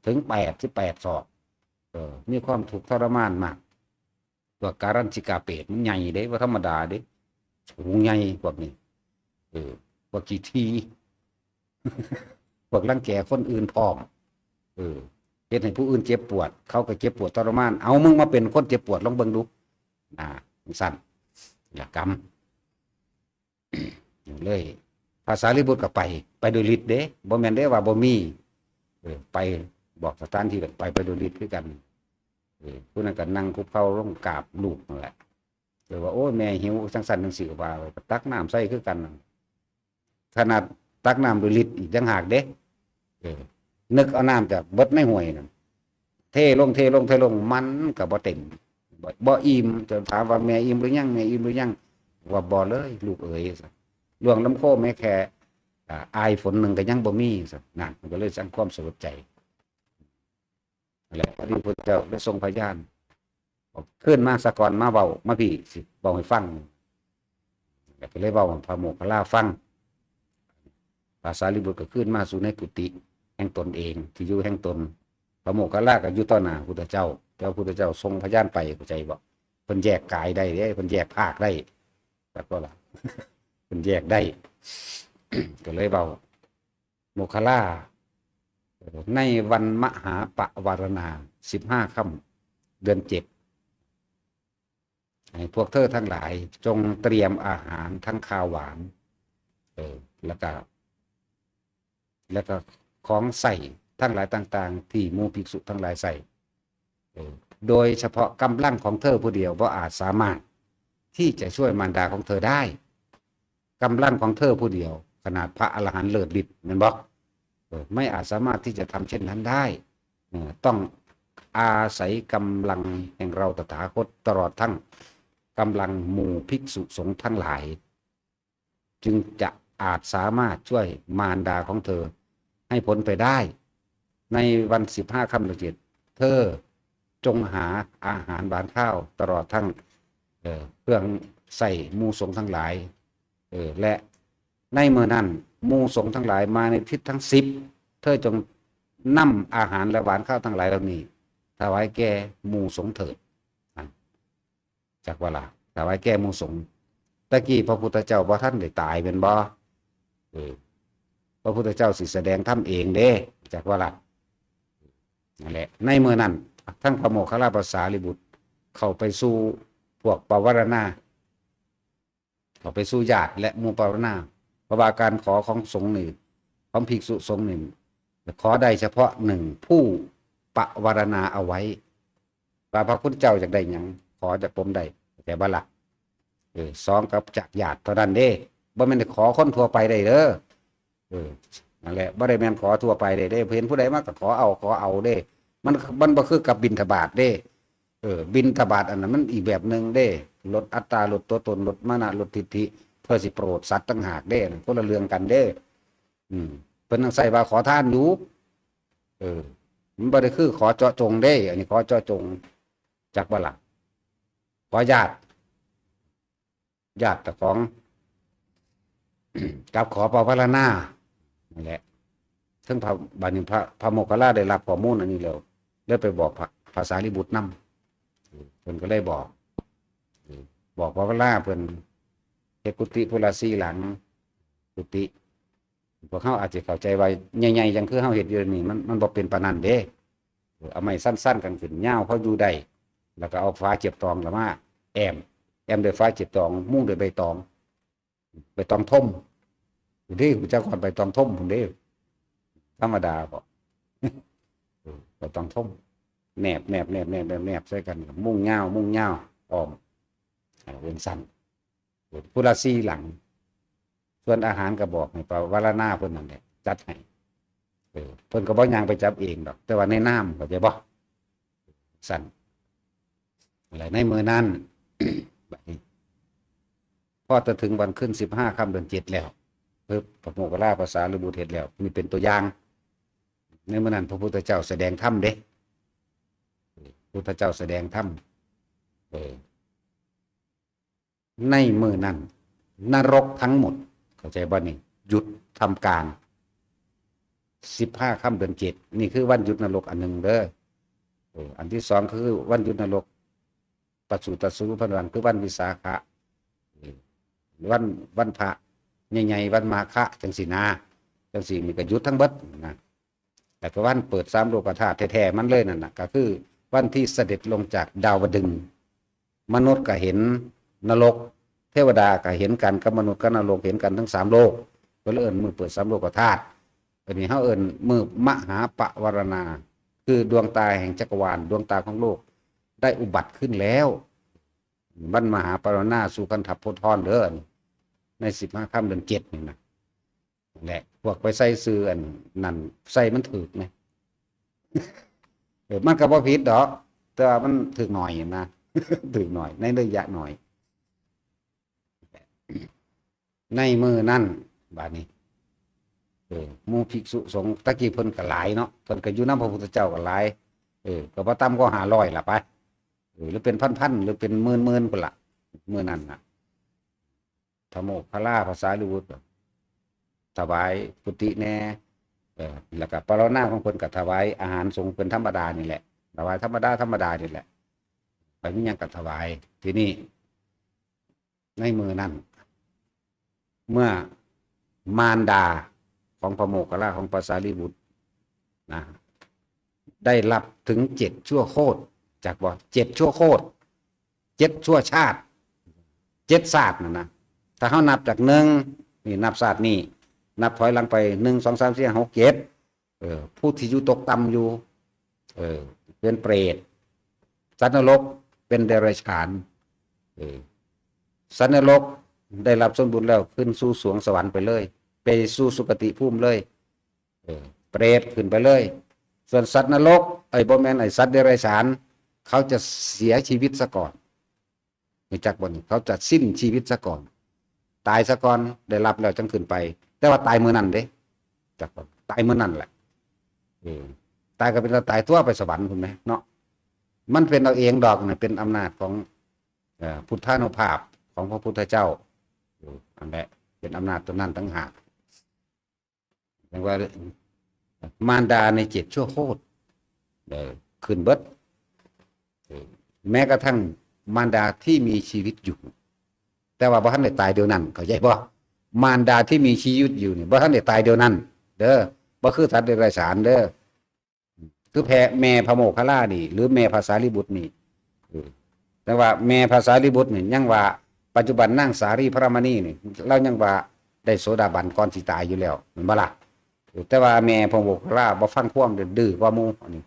ເຖິງແປດສິບແປດສອກ ເອີ ມີຄວາມທຸກທໍລະມານມາກ. ພວກກາລັນຊິກາເປດມັນໃຫຍ່ເດ້ ບໍ່ທຳມະດາເດ້ ສູງໃຫຍ່ພວກນີ້ ເອີ ພວກຂີ້ຖີ່ ພວກລັງແກຄົນອື່ນພ້ອມ ເອີ ເຮັດໃຫ້ຜູ້ອື່ນເຈັບປວດ ເຂົາກໍເຈັບປວດທໍລະມານ. ເອົາ ມຶງມາເປັນຄົນເຈັບປວດລອງເບິ່ງດູ ນາ ຈັ່ງຊັ້ນລະກຳ ເລີຍ ພະສາລີບຸດກໍໄປ ໄປໂດຍລິດເດ້ ບໍ່ແມ່ນເດ້ວ່າບໍ່ມີ ເອີ ໄປ ບອກສະຖານທີ່ ໄປ ໄປໂດຍລິດຄືກັນ. ເອີ ຜູ້ນັ້ນກໍນັ່ງຄຸກເຂົ່າລົງກາບລູກນັ້ນແຫຼະ ເອີ ວ່າ ໂອ້ຍ ແມ່ຫິວ ຈັ່ງຊັ້ນຈັ່ງຊີ້ ກໍວ່າໄປ ກໍຕັກນ້ຳໃສ່ຄືກັນ. ຂະໜາດຕັກນ້ຳໂດຍລິດອີກຕ່າງຫາກເດ້ ເອີ ນຶກເອົານ້ຳຈາກເບິດໃນຫ້ວຍນັ້ນ ເທລົງ ເທລົງ ເທລົງ ມັນກໍບໍ່ເຕັມ ບໍ່ ບໍ່ອີ່ມ. ຈະຖາມວ່າແມ່ອີ່ມຫຼືຍັງ ແມ່ອີ່ມຫຼືຍັງ? ວ່າ ບໍ່ເລີຍລູກເອີຍ ວ່າຊັ້ນ ລ່ວງລຳຄໍແມ້ແຄ່ ອາ ອາຍຝົນໜຶ່ງກໍຍັງບໍ່ມີ ວ່າຊັ້ນ. ນັ້ນ ມັນກໍເລີຍສ້າງຄວາມສະຫຼົດໃຈ. ແລ້ວພໍດີພະພຸດທະເຈົ້າໄດ້ຊົງພະຍານ ຄືນມາສາກ່ອນ ມາເວົ້າ ມາພີ້ ຊິເວົ້າໃຫ້ຟັງ. ແລ້ວກໍເລີຍເວົ້າໃຫ້ພະໂມກຂະລາຟັງ. ພະສາລີບຸດກໍຄືນມາສູ່ໃນກຸຕິແຫ່ງຕົນເອງ ທີ່ຢູ່ແຫ່ງຕົນ. ພະໂມກຂະລາກໍຢູ່ຕໍ່ໜ້າພຸດທະເຈົ້າ ແຕ່ວ່າພຸດທະເຈົ້າຊົງພະຍານໄປ ເຂົ້າໃຈບໍ່? ເພິ່ນແຍກກາຍໄດ້ເດ້ ເພິ່ນແຍກພາກໄດ້ ຈັກບໍ່ລະ? ເພິ່ນແຍກໄດ້ ກໍເລີຍເວົ້າ ໂມກຂະລາ ໃນວັນມະຫາປະວາລະນາ ສິບຫ້າຄ່ຳເດືອນເຈັດ ໃຫ້ພວກເທີທັງຫຼາຍຈົ່ງຕຽມອາຫານທັງຄາວຫວານ ເອີ ແລ້ວກະ ແລ້ວກະຂອງໃຊ້ທັງຫຼາຍຕ່າງໆ ທີ່ໝູ່ພິກສຸທັງຫຼາຍໃຊ້ ເອີ ໂດຍສະເພາະກຳລັງຂອງເທີຜູ້ດຽວບໍ່ອາດສາມາດທີ່ຈະຊ່ວຍມານດາຂອງເທີໄດ້. ກຳລັງຂອງເທີຜູ້ດຽວ ຂະໜາດພະອະລະຫັນເລີດລິດແມ່ນບໍ່? ເອີ ໄມ່ອາດສາມາດທີ່ຈະທຳເຊັ່ນນັ້ນໄດ້. ເອີ ຕ້ອງອາໄສກຳລັງແຫ່ງເຮົາຕະຖາຄົດ ຕະຫຼອດທັງກຳລັງໝູ່ພິກສຸສົງທັງຫຼາຍ ຈຶ່ງຈະອາດສາມາດຊ່ວຍມານດາຂອງເທີໃຫ້ພົ້ນໄປໄດ້. ໃນວັນສິບຫ້າຄ່ຳເດືອນເຈັດ ເທີຈົ່ງຫາອາຫານຫວານຄາວ ຕະຫຼອດທັງ ເອີ ເຄື່ອງໃຊ້ໝູ່ສົງທັງຫຼາຍ ເອີ ແລະ ໃນມື້ນັ້ນ ໝູ່ສົງທັງຫຼາຍມາໃນທິດທັງສິບ ເທີຈົ່ງນຳອາຫານ ແລະ ຫວານຄາວທັງຫຼາຍເຫຼົ່ານີ້ ຖວາຍແກ່ໝູ່ສົງເທີດ. ຈັກວ່າລະ ຖວາຍແກ່ໝູ່ສົງ. ຕະກີ້ພະພຸດທະເຈົ້າບໍ່ທັນໄດ້ຕາຍແມ່ນບໍ່? ເອີ ພະພຸດທະເຈົ້າຊິສະແດງທຳເອງເດ້ ຈັກວ່າລະ. ນັ້ນແຫຼະ ໃນມື້ນັ້ນ ທັງພະໂມກຂະລາ ພະສາລີບຸດ ເຂົ້າໄປສູ່ພວກປະວາລະນາ ເຂົ້າໄປສູ່ຍາດ ແລະ ໝູ່ປະວາລະນາ ເພາະວ່າການຂໍຂອງສົງນີ້ ຂອງພິກສຸສົງນີ້ ຂໍໄດ້ສະເພາະໜຶ່ງຜູ້ປະວາລະນາເອົາໄວ້ ວ່າພະຄຸນເຈົ້າຢາກໄດ້ຫຍັງ ຂໍຈາກຜົມໄດ້ ເຂົ້າໃຈບໍ່ລະ? ເອີ ສອງກັບຈາກຍາດເທົ່ານັ້ນເດ້ ບໍ່ແມ່ນໄດ້ຂໍຄົນທົ່ວໄປໄດ້ເດີ. ເອີ ນັ້ນແຫຼະ ບໍ່ໄດ້ແມ່ນຂໍທົ່ວໄປໄດ້ເດ້ ເຫັນຜູ້ໃດມາກໍຂໍເອົາ ຂໍເອົາເດ້. ມັນ ມັນບໍ່ຄືກັບບິນທະບາດເດ້. ເອີ ບິນທະບາດອັນນັ້ນມັນອີກແບບໜຶ່ງເດ້ ລົດອັດຕາ ລົດຕົວຕົນ ລົດມານະ ລົດທິດຖິ ເພື່ອຊິໂປດສັດຕ່າງຫາກເດ້ ຄົນລະເລື່ອງກັນເດ້. ອືມ ເພິ່ນຍັງໃຊ້ວ່າຂໍທານຢູ່. ເອີ ມັນບໍ່ໄດ້ຄືຂໍເຈາະຈົງເດ້ ອັນນີ້ຂໍເຈາະຈົງ ຈັກບໍ່ລະ? ຂໍຍາດ ຍາດເຈົ້າຂອງ ກັບຂໍປະວາລະນາ ນັ້ນແຫຼະ. ເຊິ່ງພະ ບາດນີ້ພະ ພະໂມກຂະລາໄດ້ຮັບຂໍ້ມູນອັນນີ້ແລ້ວ ເລີຍໄປບອກພະ ພະສາລີບຸດນຳ ເພິ່ນກໍເລີຍບອກ ບອກວ່າເວລາເພິ່ນເຮັດກຸຕິຜູ້ລະສີ່ຫຼັງ ກຸຕິ ພວກເຮົາອາດຈະເຂົ້າໃຈວ່າໃຫຍ່ໆ ຈັ່ງຄືເຮົາເຮັດຢູ່ນີ້ ມັນ ມັນບໍ່ເປັນປານນັ້ນເດ້. ເອີ ເອົາໄມ້ສັ້ນໆ ກັນຂຶ້ນ ຍາວພໍຢູ່ໄດ້ ແລ້ວກໍເອົາຝາຈຽບຕອງລະມາແອ້ມ ແອ້ມດ້ວຍຝາຈຽບຕອງ ມຸງດ້ວຍໃບຕອງ ໃບຕອງທົມເດ້. ຮູ້ຈັກຮອດໃບຕອງທົມພຸ້ນເດ້. ທຳມະດາບໍ່? ເອີ ໃບຕອງທົມ ແນບໆໆໆໆ ໃສ່ກັນ ມຸງຍາວ ມຸງຍາວອ້ອມ ເອີ ເປັນຊັ້ນ ພຸ້ນລະສີ່ຫຼັງ. ສ່ວນອາຫານກໍບອກໃຫ້ປະວາລະນາເພິ່ນນັ້ນແຫຼະຈັດໃຫ້. ເອີ ເພິ່ນກໍບໍ່ຍ່າງໄປຈັບເອງດອກ ແຕ່ວ່າໃນນາມ ເຂົ້າໃຈບໍ່? ຊັ້ນ ແລະ ໃນມື້ນັ້ນ ບັດນີ້ ພໍແຕ່ເຖິງວັນຄືນສິບຫ້າຄ່ຳເດືອນເຈັດແລ້ວ ເພິ່ນ ພະໂມກຂະລາພະສາລີບຸດເຮັດແລ້ວ ນີ້ເປັນຕົວຢ່າງ. ໃນມື້ນັ້ນພະພຸດທະເຈົ້າສະແດງທຳເດ້ ພຸດທະເຈົ້າສະແດງທຳ ເອີ ໃນມື້ນັ້ນ ນະລົກທັງໝົດ ເຂົ້າໃຈບໍ່ນີ້? ຢຸດທຳການ ສິບຫ້າຄ່ຳເດືອນເຈັດ ນີ້ຄືວັນຢຸດນະລົກອັນໜຶ່ງເດີ. ເອີ ອັນທີສອງຄືວັນຢຸດນະລົກ ປະສູຕະສູ ເພິ່ນວ່າຄືວັນວິສາຂະ ເອີ ວັນ ວັນພະໃຫຍ່ໆ ວັນມາຄະ ຈັ່ງຊີ້ນະ ຈັ່ງຊີ້ນີ້ກໍຢຸດທັງເບິດນະ. ແລ້ວກໍວັນເປີດສາມໂລກະທາດແທ້ໆ ມັນເລີຍນັ້ນນະ ກໍຄືວັນທີ່ສະເດັດລົງຈາກດາວະດຶງ ມະນຸດກໍເຫັນນະລົກ ເທວະດາກໍເຫັນກັນກັບມະນຸດກັບນະລົກ ເຫັນກັນທັງສາມໂລກ ກໍເລີຍເອີ້ນມື້ເປີດສາມໂລກະທາດ. ອັນນີ້ເຮົາເອີ້ນມື້ມະຫາປະວາລະນາ ຄືດວງຕາແຫ່ງຈັກກະວານ ດວງຕາຂອງໂລກໄດ້ອຸບັດຂຶ້ນແລ້ວ. ວັນມະຫາປະວາລະນາສຸຄັນທະໂພທອນເດີ ໃນສິບຫ້າຄ່ຳເດືອນເຈັດນີ້ນະ. ແຫຼະ ພວກໄປໃສ່ຊື່ອັນນັ້ນໃສ່ມັນຖືກນະ. ເອີ ມັນກໍບໍ່ຜິດດອກ ແຕ່ວ່າມັນຖືກໜ້ອຍນະ ຖືກໜ້ອຍ ໃນໄລຍະໜ້ອຍ. ໃນມື້ນັ້ນ ບາດນີ້ ເອີ ໝູ່ພິກສຸສົງ ຕະກີ້ເພິ່ນກໍຫຼາຍເນາະ ເພິ່ນກໍຢູ່ນຳພະພຸດທະເຈົ້າກໍຫຼາຍ ເອີ ກໍບໍ່ຕ່ຳກວ່າຫ້າຮ້ອຍລະໄປ ເອີ ຫຼືເປັນພັນໆ ຫຼືເປັນໝື່ນໆ ພຸ້ນລະ ມື້ນັ້ນນະ. ພະໂມກຂະລາພະສາລີບຸດ ຖວາຍກຸຕິແດ່ ເອີ ແລ້ວກໍປະລະນາຂອງເພິ່ນກໍຖວາຍອາຫານສົງເປັນທຳມະດານີ້ແຫຼະ ຖວາຍທຳມະດາ ທຳມະດານີ້ແຫຼະ ໃຜມີຫຍັງກໍຖວາຍ. ທີນີ້ໃນມື້ນັ້ນ ເມື່ອມານດາຂອງພະໂມກຂະລາຂອງພະສາລີບຸດນະ ໄດ້ຮັບເຖິງເຈັດຊົ່ວໂຄດ ຈັກບໍ່? ເຈັດຊົ່ວໂຄດ ເຈັດຊົ່ວຊາດ ເຈັດຊາດນັ້ນນະ. ຖ້າເຮົານັບຈາກໜຶ່ງ ນີ້ນັບຊາດນີ້ ນັບຖອຍຫຼັງໄປ ໜຶ່ງ ສອງ ສາມ ສີ່ ຫ້າ ຫົກ ເຈັດ ເອີ ຜູ້ທີ່ຢູ່ຕົກຕ່ຳຢູ່ ເອີ ເປັນເປຣດ ສັດນະລົກ ເປັນເດຍລາຍສານ ເອີ ສັດນະລົກໄດ້ຮັບສ່ວນບຸນແລ້ວ ຂຶ້ນສູ່ສວງສະຫວັນໄປເລີຍ ໄປສູ່ສຸຄະຕິພູມເລີຍ ເອີ ເປຣດຂຶ້ນໄປເລີຍ. ສ່ວນສັດນະລົກ ເອີຍ ບໍ່ແມ່ນ ໄອ້ສັດເດຍລາຍສານ ເຂົາຈະເສຍຊີວິດຊະກ່ອນ. ຮູ້ຈັກບໍ່ນີ້? ເຂົາຈະສິ້ນຊີວິດຊະກ່ອນ ຕາຍຊະກ່ອນ ໄດ້ຮັບແລ້ວຈັ່ງຂຶ້ນໄປ ແຕ່ວ່າຕາຍມື້ນັ້ນເດ້ ຈັກບໍ່? ຕາຍມື້ນັ້ນແຫຼະ ເອີ ຕາຍກໍເປັນຕາຕາຍຕົວະ ໄປສະຫວັນພຸ້ນແມເນາະ. ມັນເປັນເອົາເອງດອກນະ ເປັນອຳນາດຂອງ ເອີ ພຸດທານຸພາບຂອງພະພຸດທະເຈົ້າ ເອີ ອັນແຫຼະ ເປັນອຳນາດຕົວນັ້ນຕ່າງຫາກ. ຈັ່ງວ່າມານດາໃນເຈັດຊົ່ວໂຄດ ເອີ ຂຶ້ນເບິດ ເອີ ແມ້ກະທັ່ງມານດາທີ່ມີຊີວິດຢູ່ ແຕ່ວ່າບໍ່ທັນໄດ້ຕາຍດຽວນັ້ນ ເຂົ້າໃຈບໍ່? ມານດາທີ່ມີຊີວິດຢູ່ນີ້ ບໍ່ທັນໄດ້ຕາຍດຽວນັ້ນເດີ ບໍ່ຄືສັດເດຍລາຍສານເດີ. ຄືແຜ່ ແມ່ພະໂມກຂະລານີ້ ຫຼືແມ່ພະສາລີບຸດນີ້ ເອີ ແຕ່ວ່າແມ່ພະສາລີບຸດນີ້ຍັງວ່າ ປັດຈຸບັນນາງສາລີພະລາມະນີນີ້ ລາວຍັງວ່າໄດ້ໂສດາບັນກ່ອນຊິຕາຍຢູ່ແລ້ວ ແມ່ນບໍ່ລະ? ເອີ ແຕ່ວ່າແມ່ພະໂມກຂະລາບໍ່ຟັງຄວາມ ດື້ກວ່າໝູ່ ອັນນີ້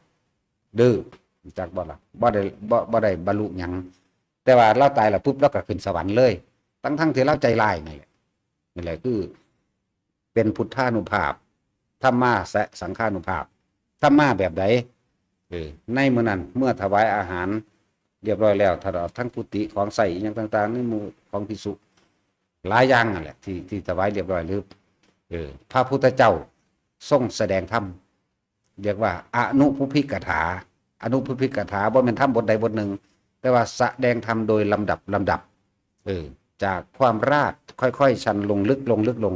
ດື້ ຮູ້ຈັກບໍ່ລະ? ບໍ່ໄດ້ ບໍ່ ບໍ່ໄດ້ບັນລຸຫຍັງ ແຕ່ວ່າລາວຕາຍແລ້ວປຸບ ລາວກໍຂຶ້ນສະຫວັນເລີຍ ທັງໆທີ່ລາວໃຈຮ້າຍນີ້ແຫຼະ. ນີ້ແຫຼະຄືເປັນພຸດທານຸພາບ ທຳມາ ແລະ ສັງຄານຸພາບ. ທຳມາແບບໃດ? ເອີ ໃນມື້ນັ້ນເມື່ອຖວາຍອາຫານຮຽບຮ້ອຍແລ້ວ ຕະຫຼອດທັງກຸຕິ ຂອງໃຊ້ອີ່ຫຍັງຕ່າງໆ ໃນໝູ່ຂອງພິກສຸຫຼາຍຢ່າງນັ້ນແຫຼະ ທີ່ ທີ່ຖວາຍຮຽບຮ້ອຍ ຫຼື ເອີ ພະພຸດທະເຈົ້າຊົງສະແດງທຳ ຮຽກວ່າອະນຸພຸບພິກະຖາ. ອະນຸພຸບພິກະຖາບໍ່ແມ່ນທຳບົດໃດບົດໜຶ່ງ ແຕ່ວ່າສະແດງທຳໂດຍລຳດັບ ລຳດັບ ເອີ ຈາກຄວາມລາດ ຄ່ອຍໆຊັນລົງ ລຶກລົງ ລຶກລົງ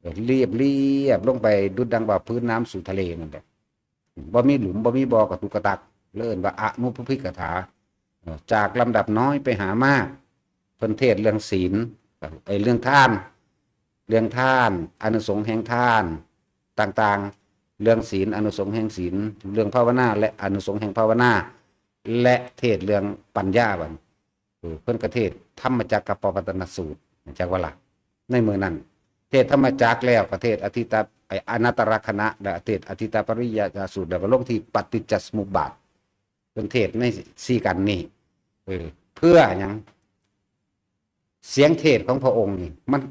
ເອີ ລຽບ ລຽບລົງໄປ ດຸດດັ່ງວ່າພື້ນນ້ຳສູ່ທະເລນັ້ນແຫຼະ ບໍ່ມີຫຼຸມ ບໍ່ມີບໍ່ກະຕຸກກະຕັກ ເລີຍເອີ້ນວ່າອະນຸພຸບພິກະຖາ. ເອີ ຈາກລຳດັບນ້ອຍໄປຫາມາກ ເພິ່ນເທດເລື່ອງສິນ ເອີ ເລື່ອງທານ ເລື່ອງທານ ອານິສົງແຫ່ງທານຕ່າງໆ ເລື່ອງສິນ ອານິສົງແຫ່ງສິນ ເລື່ອງພາວະນາ ແລະ ອານິສົງແຫ່ງພາວະນາ ແລະ ເທດເລື່ອງປັນຍາ ບັດນີ້ ເອີ ເພິ່ນກໍເທດທຳມະຈັກກັບປະວັດຕະນະສູດ ຮູ້ຈັກບໍ່ລະ? ໃນມື້ນັ້ນ ເທດທຳມະຈັກແລ້ວກໍເທດອະທິດຕະ ອະນັດຕະລັກຂະນະ ແລະ ເທດອະທິດຕະປະລິຍະສູດ ແລ້ວກໍລົງທີ່ປະຕິດຈະສະມຸບບາດ ເພິ່ນເທດໃນສີ່ກັນນີ້ ເອີ ເພື່ອຫຍັງ? ສຽງເທດຂອງພະອົງນີ້ ມັນ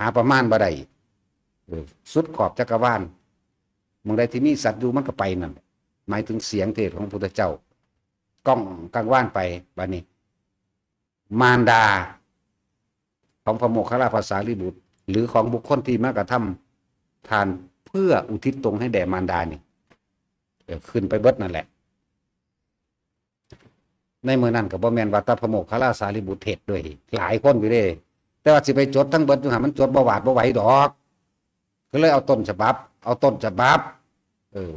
ຫາປະມານບໍ່ໄດ້ ເອີ ສຸດຂອບຈັກກະວານ ໝ່ອງໃດທີ່ມີສັດຢູ່ ມັນກໍໄປນັ້ນ ໝາຍເຖິງສຽງເທດຂອງພະພຸດທະເຈົ້າ ກ້ອງກັງວານໄປ. ບັດນີ້ ມານດາຂອງພະໂມກຂະລາພະສາລີບຸດ ຫຼື ຂອງບຸກຄົນທີ່ມາກະທຳທານເພື່ອອຸທິດຕົງໃຫ້ແດ່ມານດານີ້ ເອີ ຂຶ້ນໄປເບິດນັ້ນແຫຼະ. ໃນມື້ນັ້ນກໍບໍ່ແມ່ນວ່າແຕ່ພະໂມກຂະລາສາລີບຸດເທດດ້ວຍ ຫຼາຍຄົນຢູ່ເດ້ ແຕ່ວ່າຊິໄປຈົດທັງເບິດຢູ່ຫັ້ນ ມັນຈົດບໍ່ຫວາດບໍ່ໄຫວດອກ ກໍເລີຍເອົາຕົ້ນສະບັບ ເອົາຕົ້ນສະບັບ ເອີ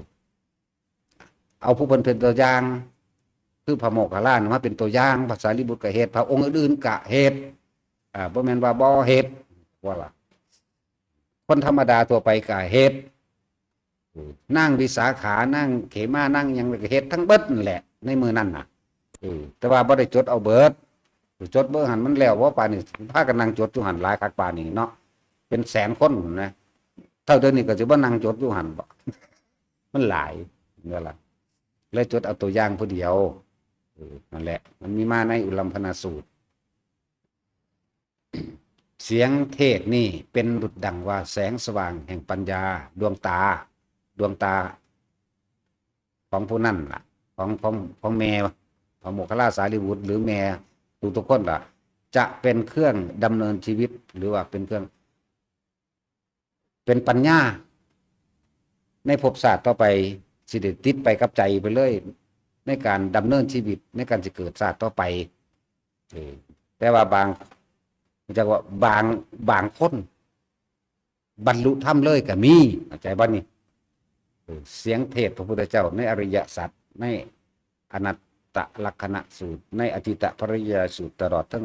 ເອົາຜູ້ເພິ່ນເປັນຕົວຢ່າງ ຄືພະໂມກຂະລານີ້ມາເປັນຕົວຢ່າງ ພະສາລີບຸດກໍເຮັດ ພະອົງອື່ນໆກໍເຮັດ ອາ ບໍ່ແມ່ນວ່າບໍ່ເຮັດ ວ່າລະ ຄົນທຳມະດາທົ່ວໄປກໍເຮັດ ນາງວິສາຂາ ນາງເຂມາ ນາງຫຍັງກໍເຮັດທັງເບິດນັ້ນແຫຼະ ໃນມື້ນັ້ນນະ ເອີ ແຕ່ວ່າບໍ່ໄດ້ຈົດເອົາເບິດ ຈົດເບິ່ງຫັ້ນ ມັນແລ້ວບໍ່ປານນີ້ ພາກັນນັ່ງຈົດຢູ່ຫັ້ນ ຫຼາຍຄັກປານນີ້ເນາະ ເປັນແສນຄົນນະ ເທົ່າດຽວນີ້ກໍຊິບໍ່ນັ່ງຈົດຢູ່ຫັ້ນບໍ ມັນຫຼາຍ ນັ້ນລະ ເລີຍຈົດເອົາຕົວຢ່າງຜູ້ດຽວ ເອີ ນັ້ນແຫຼະ ມັນມີມາໃນອຸລັມພະນະສູດ. ສຽງເທດນີ້ເປັນດຸດດັ່ງວ່າແສງສະຫວ່າງແຫ່ງປັນຍາ ດວງຕາ ດວງຕາຂອງຜູ້ນັ້ນລະ ຂອງ ຂອງ ຂອງແມ່ພະໂມກຂະລາສາລີບຸດ ຫຼື ແມ່ທຸກໆຄົນລະ ຈະເປັນເຄື່ອງດຳເນີນຊີວິດ ຫຼືວ່າເປັນເຄື່ອງ ເປັນປັນຍາໃນພົບຊາດຕໍ່ໄປ ຊິໄດ້ຕິດໄປກັບໃຈໄປເລີຍ ໃນການດຳເນີນຊີວິດ ໃນການຊິເກີດຊາດຕໍ່ໄປ ເອີ ແຕ່ວ່າບາງ ຈັກວ່າບາງ ບາງຄົນບັນລຸທຳເລີຍກໍມີ ເຂົ້າໃຈບໍ່ນີ້? ເອີ ສຽງເທດພະພຸດທະເຈົ້າໃນອະລິຍະສັດ ໃນອະນັດຕະລັກຂະນະສູດ ໃນອະທິດຕະປະລິຍະສູດ ຕະຫຼອດທັງ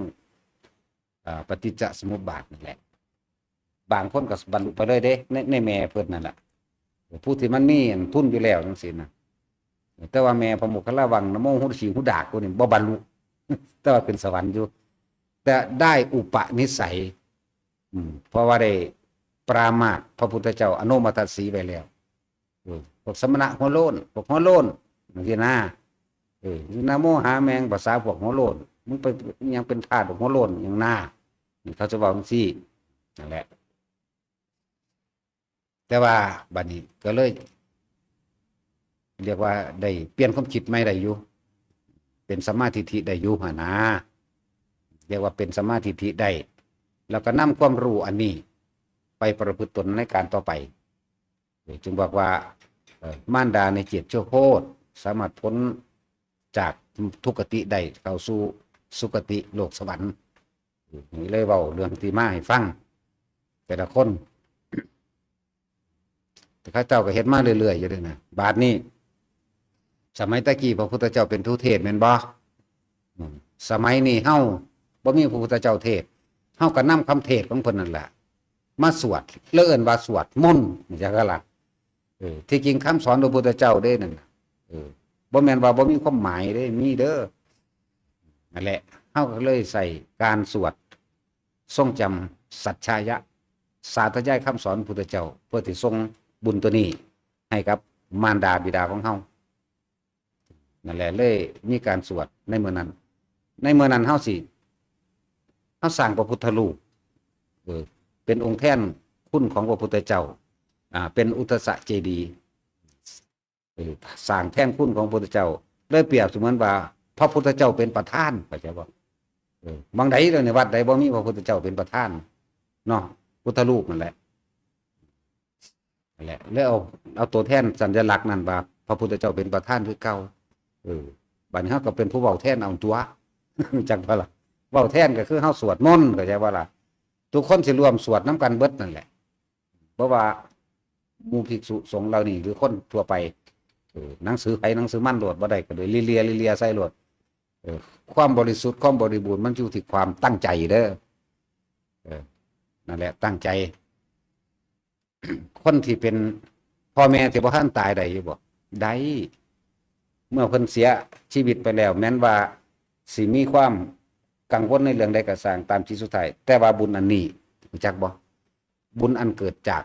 ອາ ປະຕິດຈະສະມຸບບາດນັ້ນແຫຼະ ບາງຄົນກໍບັນລຸໄປເລີຍເດ້ ໃນ ໃນແມ່ເພິ່ນນັ້ນລະ ຜູ້ທີ່ມັນມີອັນທຶນຢູ່ແລ້ວຈັ່ງຊີ້ນະ ແຕ່ວ່າແມ່ພະໂມກຂະລາວັງນະໂມ ຮູສີ ຮູດາກ ພວກນີ້ບໍ່ບັນລຸ ແຕ່ວ່າຂຶ້ນສະຫວັນຢູ່ ແຕ່ໄດ້ອຸປະນິໄສ ອືມ ເພາະວ່າໄດ້ປະມາດພະພຸດທະເຈົ້າອະໂນມະທັດສີໄວ້ແລ້ວ ເອີ ພວກສະມະນະຫົວໂລ້ນ ພວກຫົວໂລ້ນ ຈັ່ງຊີ້ນະ ເອີ ນະໂມຫາແມ່ງ ພາສາພວກຫົວໂລ້ນ ມຶງໄປຫຍັງເປັນທາດຫົວໂລ້ນຫຍັງນາ ເຂົາຈະເວົ້າຈັ່ງຊີ້ ນັ້ນແຫຼະ ແຕ່ວ່າບັດນີ້ກໍເລີຍ ຮຽກວ່າໄດ້ປ່ຽນຄວາມຄິດໃໝ່ໄດ້ຢູ່ ເປັນສຳມາທິດຖິໄດ້ຢູ່ຫັ້ນນາ ຮຽກວ່າເປັນສຳມາທິດຖິໄດ້ ແລ້ວກໍນຳຄວາມຮູ້ອັນນີ້ໄປປະພຶດຕົນໃນການຕໍ່ໄປ ຈຶ່ງບອກວ່າ ເອີ ມານດາໃນເຈດຊົ່ວໂຄດ ສາມາດພົ້ນຈາກທຸກຄະຕິໄດ້ ເຂົ້າສູ່ສຸຄະຕິໂລກສະຫວັນ. ນີ້ເລີຍເວົ້າເລື່ອງທີ່ມາໃຫ້ຟັງ ແຕ່ລະຄົນ ແຕ່ເຂົາເຈົ້າກໍເຮັດມາເລື້ອຍໆຢູ່ເດ້ນະ. ບາດນີ້ ສະໄໝແຕ່ກີ້ພະພຸດທະເຈົ້າເປັນຜູ້ເທດແມ່ນບໍ່? ອືມ ສະໄໝນີ້ເຮົາບໍ່ມີພະພຸດທະເຈົ້າເທດ ເຮົາກໍນຳຄຳເທດຂອງເພິ່ນນັ້ນແຫຼະມາສວດ ແລ້ວເອີ້ນວ່າສວດມົນ ຈັ່ງຊີ້ລະ. ເອີ ທີ່ຈິງຄຳສອນຂອງພະພຸດທະເຈົ້າເດ້ນັ້ນ ເອີ ບໍ່ແມ່ນວ່າບໍ່ມີຄວາມໝາຍເດ້ ມີເດີ. ນັ້ນແຫຼະ ເຮົາກໍເລີຍໃຊ້ການສວດ ຊົງຈຳສັດຊາຍະ ສາທະຍາຍຄຳສອນພະພຸດທະເຈົ້າ ເພື່ອທີ່ສົ່ງບຸນຕົວນີ້ໃຫ້ກັບມານດາບິດາຂອງເຮົາ. ນັ້ນແຫຼະ ເລີຍມີການສວດໃນມື້ນັ້ນ. ໃນມື້ນັ້ນເຮົາຊິ ເຮົາສ້າງພະພຸດທະຮູບ ເອີ ເປັນອົງແທນຄຸນຂອງພະພຸດທະເຈົ້າ ອາ ເປັນອຸດທະສະເຈດີ ເອີ ສ້າງແທນຄຸນຂອງພະພຸດທະເຈົ້າ ເລີຍປຽບສະເໝືອນວ່າພະພຸດທະເຈົ້າເປັນປະທານ ເຂົ້າໃຈບໍ່? ເອີ ໝ່ອງໃດໃນວັດໃດບໍ່ມີພະພຸດທະເຈົ້າເປັນປະທານເນາະ ພຸດທະຮູບນັ້ນແຫຼະ ນັ້ນແຫຼະ ແລ້ວເອົາ ເອົາຕົວແທນສັນຍະລັກນັ້ນວ່າພະພຸດທະເຈົ້າເປັນປະທານຄືເກົ່າ. ເອີ ບັດນີ້ເຮົາກໍເປັນຜູ້ເວົ້າແທນເອົາຕົວະ ຈັກບໍ່ລະ? ເວົ້າແທນກໍຄືເຮົາສວດມົນ ເຂົ້າໃຈບໍ່ລະ? ທຸກຄົນຊິລວມສວດນຳກັນເບິດນັ້ນແຫຼະ. ບໍ່ວ່າໝູ່ພິກສຸສົງເຫຼົ່ານີ້ ຫຼື ຄົນທົ່ວໄປ ເອີ ໜັງສືໃຜໜັງສືມັນໂລດ ບໍ່ໄດ້ກໍເລີຍເລຍໆ ເລຍໆໃສ່ໂລດ. ເອີ ຄວາມບໍລິສຸດ ຄວາມບໍລິບູນ ມັນຢູ່ທີ່ຄວາມຕັ້ງໃຈເດີ. ເອີ ນັ້ນແຫຼະ ຕັ້ງໃຈ. ຄົນທີ່ເປັນພໍ່ແມ່ທີ່ບໍ່ທັນຕາຍໄດ້ຢູ່ບໍ່? ໄດ້. ເມື່ອເພິ່ນເສຍຊີວິດໄປແລ້ວ ແມ່ນວ່າຊິມີຄວາມກັງວົນໃນເລື່ອງໃດກໍຊ່າງ ຕາມທີ່ສຸດທ້າຍ ແຕ່ວ່າບຸນອັນນີ້ ຮູ້ຈັກບໍ່? ບຸນອັນເກີດຈາກ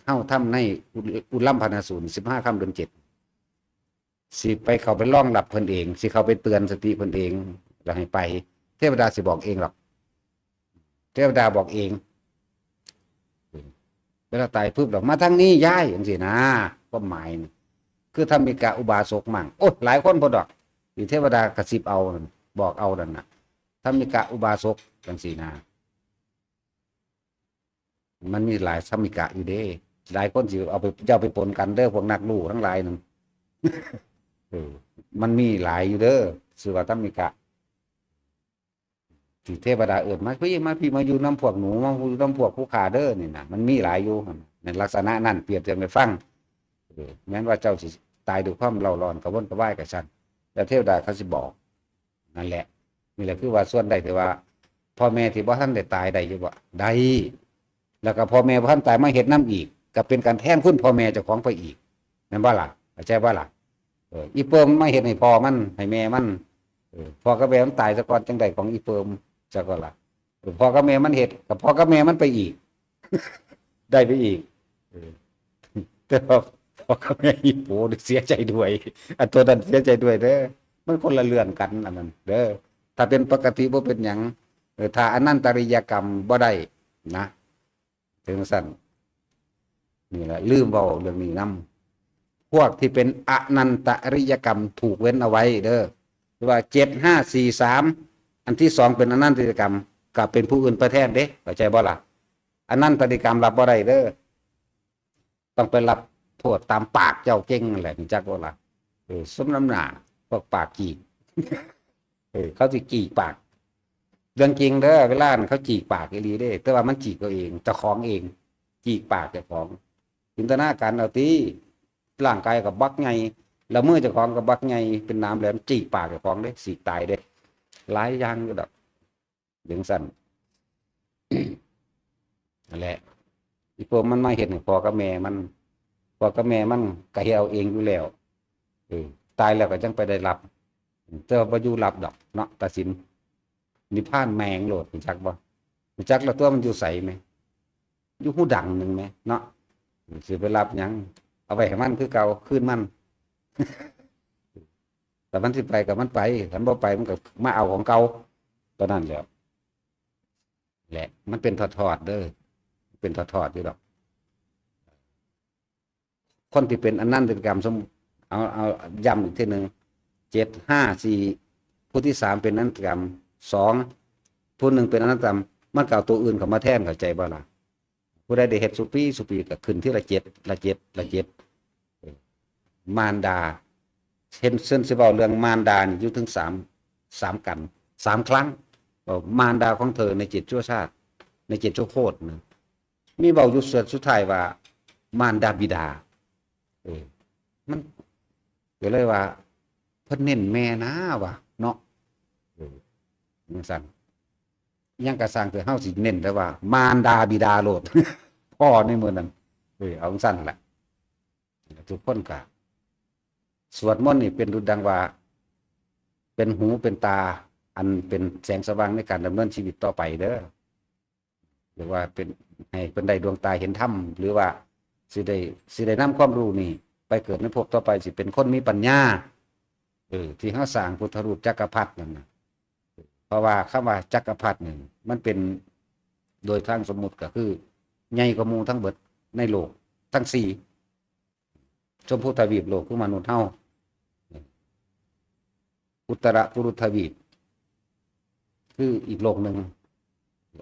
ເຮົາທຳໃນອຸ ອຸລັມພະນະສູນ ສິບຫ້າຄ່ຳເດືອນເຈັດ ຊິໄປເຂົ້າໄປລອງຮັບເພິ່ນເອງ ຊິເຂົ້າໄປເຕືອນສະຕິເພິ່ນເອງ ແລ້ວໃຫ້ໄປ. ເທວະດາຊິບອກເອງດອກ ເທວະດາບອກເອງ. ເວລາຕາຍປຶບ ແລ້ວມາທາງນີ້ ຍ້າຍ ຈັ່ງຊີ້ນະ ຄວາມໝາຍນະ ຄືທຳມິກະອຸບາສົກມັງ. ໂອ້ ຫຼາຍຄົນໂພດດອກ ທີ່ເທວະດາກະຊິບເອົານັ້ນ ບອກເອົານັ້ນນະ ທຳມິກະອຸບາສົກ ຈັ່ງຊີ້ນະ. ມັນມີຫຼາຍທຳມິກະຢູ່ເດ້. ຫຼາຍຄົນຊິເອົາໄປ ຢ່າໄປປົນກັນເດີ ພວກນັກຮູ້ທັງຫຼາຍນັ້ນ. ເອີ ມັນມີຫຼາຍຢູ່ເດີ ຊື່ວ່າທຳມິກະ ທີ່ເທວະດາເອີ້ນມາ ພີ່ ມາ ພີ່ ມາຢູ່ນຳພວກໜູ ມາຢູ່ນຳພວກຜູ້ຂ້າເດີ ນີ້ນະ ມັນມີຫຼາຍຢູ່ ໃນລັກສະນະນັ້ນ ປຽບທຽບໃຫ້ຟັງ. ເອີ ແມ່ນວ່າເຈົ້າຊິຕາຍດ້ວຍຄວາມເລົ້າຮ້ອນກະວົນກະວາຍກະຊ່າງ ແລ້ວເທວະດາເຂົາຊິບອກ. ນັ້ນແຫຼະ ນີ້ແຫຼະຄືວ່າສ່ວນໃດທີ່ວ່າພໍ່ແມ່ທີ່ບໍ່ທັນໄດ້ຕາຍໄດ້ຢູ່ບໍ່? ໄດ້. ແລ້ວກໍພໍ່ແມ່ບໍ່ທັນຕາຍມາເຮັດນຳອີກ ກໍເປັນການແທນຄຸນພໍ່ແມ່ເຈົ້າຂອງໄປອີກ ແມ່ນບໍ່ລະ? ເຂົ້າໃຈບໍ່ລະ? ເອີ ອີເປີມມາເຮັດໃຫ້ພໍ່ມັນ ໃຫ້ແມ່ມັນ ເອີ ພໍ່ກັບແມ່ມັນຕາຍຊະກ່ອນ ຈັ່ງໄດ້ຂອງອີເປີມຊະກ່ອນລະ. ເອີ ພໍ່ກັບແມ່ມັນເຮັດ ກໍພໍ່ກັບແມ່ມັນໄປອີກ ໄດ້ໄປອີກ. ເອີ ແຕ່ວ່າພໍ່ກັບແມ່ອີໂປນີ້ເສຍໃຈດ້ວຍ ອັນໂຕນັ້ນເສຍໃຈດ້ວຍເດີ ມັນຄົນລະເລື່ອງກັນອັນນັ້ນເດີ. ຖ້າເປັນປົກກະຕິບໍ່ເປັນຫຍັງ ເອີ ຖ້າອະນັນຕະລິຍະກຳບໍ່ໄດ້ນະ ເຖິງຊັ້ນ ນີ້ແຫຼະ ລືມເວົ້າເລື່ອງນີ້ນຳ. ພວກທີ່ເປັນອະນັນຕະລິຍະກຳຖືກເວັ້ນເອົາໄວ້ເດີ ຄືວ່າ ເຈັດ ຫ້າ ສີ່ ສາມ ອັນທີສອງເປັນອະນັນຕະລິຍະກຳ ກໍເປັນຜູ້ອື່ນໄປແທນເດ້ ເຂົ້າໃຈບໍ່ລະ? ອະນັນຕະລິຍະກຳຮັບບໍ່ໄດ້ເດີ ຕ້ອງໄປຮັບໂທດຕາມປາກເຈົ້າເກັ່ງນັ້ນແຫຼະ ຮູ້ຈັກບໍ່ລະ? ເອີ ສົມນ້ຳໜ້າພວກປາກຈີກ ເອີ ເຂົາຊິຈີກປາກ. ເລື່ອງຈິງເດີ ເວລານັ້ນເຂົາຈີກປາກອີ່ຫຼີເດ້ ແຕ່ວ່າມັນຈີກເຂົາເອງ ເຈົ້າຂອງເອງ ຈີກປາກເຈົ້າຂອງ. ຈິນຕະນາການເອົາຕິ ຮ່າງກາຍກໍບັກໃຫຍ່ ແລ້ວມືເຈົ້າຂອງກໍບັກໃຫຍ່ ເປັນໜາມແຫຼມ ຈີກປາກເຈົ້າຂອງເດ້ ສີກຕາຍເດ້ ຫຼາຍຢ່າງຢູ່ດອກ. ຈັ່ງຊັ້ນ ນັ້ນແຫຼະ ອີພວກມັນມາເຮັດໃຫ້ພໍ່ກັບແມ່ມັນ ພໍ່ກັບແມ່ມັນກະເຮັດເອົາເອງຢູ່ແລ້ວ. ເອີ ຕາຍແລ້ວກໍຈັ່ງໄປໄດ້ຮັບ ແຕ່ວ່າບໍ່ຢູ່ຮັບດອກເນາະ ຕາສິນ ນິບພານແມ່ງໂລດ ຮູ້ຈັກບໍ່? ຮູ້ຈັກແລ້ວຕົວະ ມັນຢູ່ໃສແມ? ຢູ່ຫູດັງໜຶ່ງແມເນາະ. ຊິໄປຮັບຫຍັງ? ເອົາໄວ້ໃຫ້ມັນຄືເກົ່າ ຄືນມັນ. ແຕ່ມັນຊິໄປກໍມັນໄປ ຄັນບໍ່ໄປມັນກໍມາເອົາຂອງເກົ່າ ເທົ່ານັ້ນແຫຼະ. ແຫຼະ ມັນເປັນທອດໆເດີ ເປັນທອດໆຢູ່ດອກ. ຄົນທີ່ເປັນອະນັນຕະລິຍະກຳ ສົມ ເອົາ ເອົາ ຢ້ຳອີກເທື່ອໜຶ່ງ ເຈັດ ຫ້າ ສີ່ ຜູ້ທີສາມເປັນອະນັນຕະລິຍະກຳ ສອງ ຜູ້ໜຶ່ງເປັນອະນັນຕະລິຍະກຳ ມັນກໍເອົາຕົວອື່ນເຂົ້າມາແທນ ເຂົ້າໃຈບໍ່ລະ? ຜູ້ໃດໄດ້ເຮັດຊຸປີ ຊຸປີ ກໍຂຶ້ນທີລະເຈັດ ລະເຈັດ ລະເຈັດ. ເອີ ມານດາ ເຫັນເຊິ່ນຊິເວົ້າເລື່ອງມານດານີ້ຢູ່ເຖິງສາມ ສາມກັນ ສາມຄັ້ງ ເວົ້າມານດາຂອງເທີໃນເຈັດຊົ່ວຊາດ ໃນເຈັດຊົ່ວໂຄດນະ. ມີເວົ້າຢູ່ສ່ວນສຸດທ້າຍວ່າ ມານດາບິດາ. ເອີ ມັນກໍເລີຍວ່າ ເພິ່ນເນັ້ນແມ່ນາວ່າເນາະ. ເອີ ຈັ່ງຊັ້ນ ຫຍັງກະຊ່າງ ແຕ່ເຮົາຊິເນັ້ນແຕ່ວ່າ ມານດາບິດາໂລດ ພໍໃນມື້ນັ້ນ. ເອີ ເອົາຈັ່ງຊັ້ນແຫຼະ ທຸກຄົນກະ ສວດມົນນີ້ເປັນດຸດດັ່ງວ່າ ເປັນຫູເປັນຕາ ອັນເປັນແສງສະຫວ່າງໃນການດຳເນີນຊີວິດຕໍ່ໄປເດີ. ຫຼືວ່າເປັນ ໃຫ້ເພິ່ນໄດ້ດວງຕາເຫັນທຳ ຫຼືວ່າຊິໄດ້ ຊິໄດ້ນຳຄວາມຮູ້ນີ້ໄປເກີດໃນພົບຕໍ່ໄປ ຊິເປັນຄົນມີປັນຍາ ເອີ ທີ່ເຮົາສ້າງພຸດທະຮູບຈັກກະພັດນັ້ນນະ. ເພາະວ່າຄຳວ່າຈັກກະພັດນີ້ ມັນເປັນໂດຍທາງສົມມຸດ ກໍຄືໃຫຍ່ກວ່າໝູ່ທັງເບິດໃນໂລກທັງສີ່ ຊົມພູທະວີບໂລກ ຄືມະນຸດເຮົາ ອຸດຕະລະປຸລຸດທະວີບ ຄືອີກໂລກໜຶ່ງ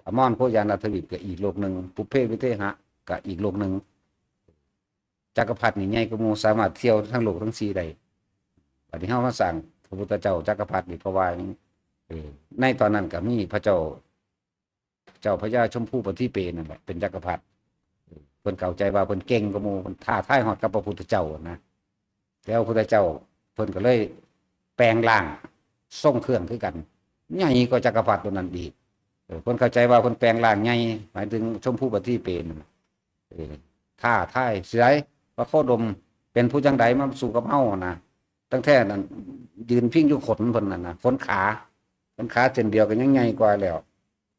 ອະມອນໂຄຍານະທະວີບ ກໍອີກໂລກໜຶ່ງ ປຸບເພວິເທຫະ ກໍອີກໂລກໜຶ່ງ. ຈັກກະພັດນີ້ໃຫຍ່ກວ່າໝູ່ ສາມາດທ່ຽວທັງໂລກທັງສີ່ໄດ້. ບັດນີ້ເຮົາມາສ້າງພະພຸດທະເຈົ້າຈັກກະພັດນີ້ ເພາະວ່າ ເອີ ໃນຕອນນັ້ນກໍມີພະເຈົ້າ ເຈົ້າພະຍາຊົມພູປະທີເປນັ້ນແຫຼະເປັນຈັກກະພັດ. ເພິ່ນເຂົ້າໃຈວ່າເພິ່ນເກັ່ງກວ່າໝູ່ ເພິ່ນທ້າທາຍຮອດກັບພະພຸດທະເຈົ້ານະ. ແລ້ວພະພຸດທະເຈົ້າເພິ່ນກໍເລີຍແປງຮ່າງ ຊົງເຄື່ອງຄືກັນ ໃຫຍ່ກວ່າຈັກກະພັດຕົວນັ້ນອີກ. ເອີ ເພິ່ນເຂົ້າໃຈວ່າເພິ່ນແປງຮ່າງໃຫຍ່ ໝາຍເຖິງຊົມພູປະທີເປນ ເອີ ທ້າທາຍຊິໄດ້ ພະໂຄດົມເປັນຜູ້ຈັ່ງໃດມາສູ້ກັບເຮົາຫັ້ນນະ. ຕັ້ງແທ້ນັ້ນ ຢືນພິງຢູ່ຂົນເພິ່ນນັ້ນນະ ຂົນຂາ ຂົນຂາເສັ້ນດຽວກໍຍັງໃຫຍ່ກວ່າແລ້ວ.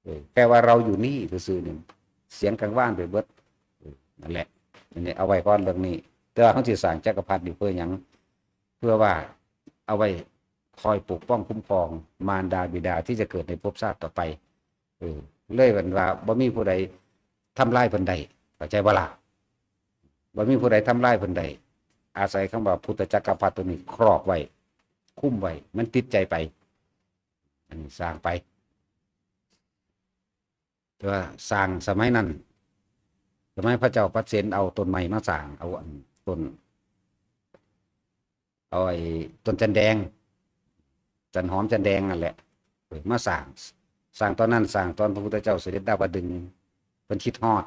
ເອີ ແຕ່ວ່າເຮົາຢູ່ນີ້ຊື່ໆ ນີ້ ສຽງກັງວານໄປເບິດ. ເອີ ນັ້ນແຫຼະ ອັນນີ້ເອົາໄວ້ກ່ອນເລື່ອງນີ້. ແຕ່ວ່າເຮົາຊິສ້າງຈັກກະພັດນີ້ເພື່ອຫຍັງ? ເພື່ອວ່າເອົາໄວ້ຄອຍປົກປ້ອງຄຸ້ມຄອງມານດາບິດາທີ່ຈະເກີດໃນພົບຊາດຕໍ່ໄປ. ເອີ ເລີຍເປັນວ່າບໍ່ມີຜູ້ໃດທຳລາຍເພິ່ນໄດ້ ເຂົ້າໃຈບໍ່ລະ? ບໍ່ມີຜູ້ໃດທຳລາຍເພິ່ນໄດ້ ອາໄສຄຳວ່າພຸດທະຈັກກະພັດຕົວນີ້ຄອບໄວ້ ຄຸມໄວ້ ມັນຕິດໃຈໄປ. ອັນນີ້ສ້າງໄປ ແຕ່ວ່າສ້າງສະໄໝນັ້ນ ສະໄໝພະເຈົ້າປັດເສນເອົາຕົ້ນໄມ້ມາສ້າງ ເອົາອັນຕົ້ນ ເອົາໄອ້ຕົ້ນຈັນແດງ ຈັນຫອມຈັນແດງນັ້ນແຫຼະ ເອີ ມາສ້າງ ສ້າງຕອນນັ້ນ ສ້າງຕອນພະພຸດທະເຈົ້າສະເດັດດາວະດຶງ ເພິ່ນຄິດຮອດ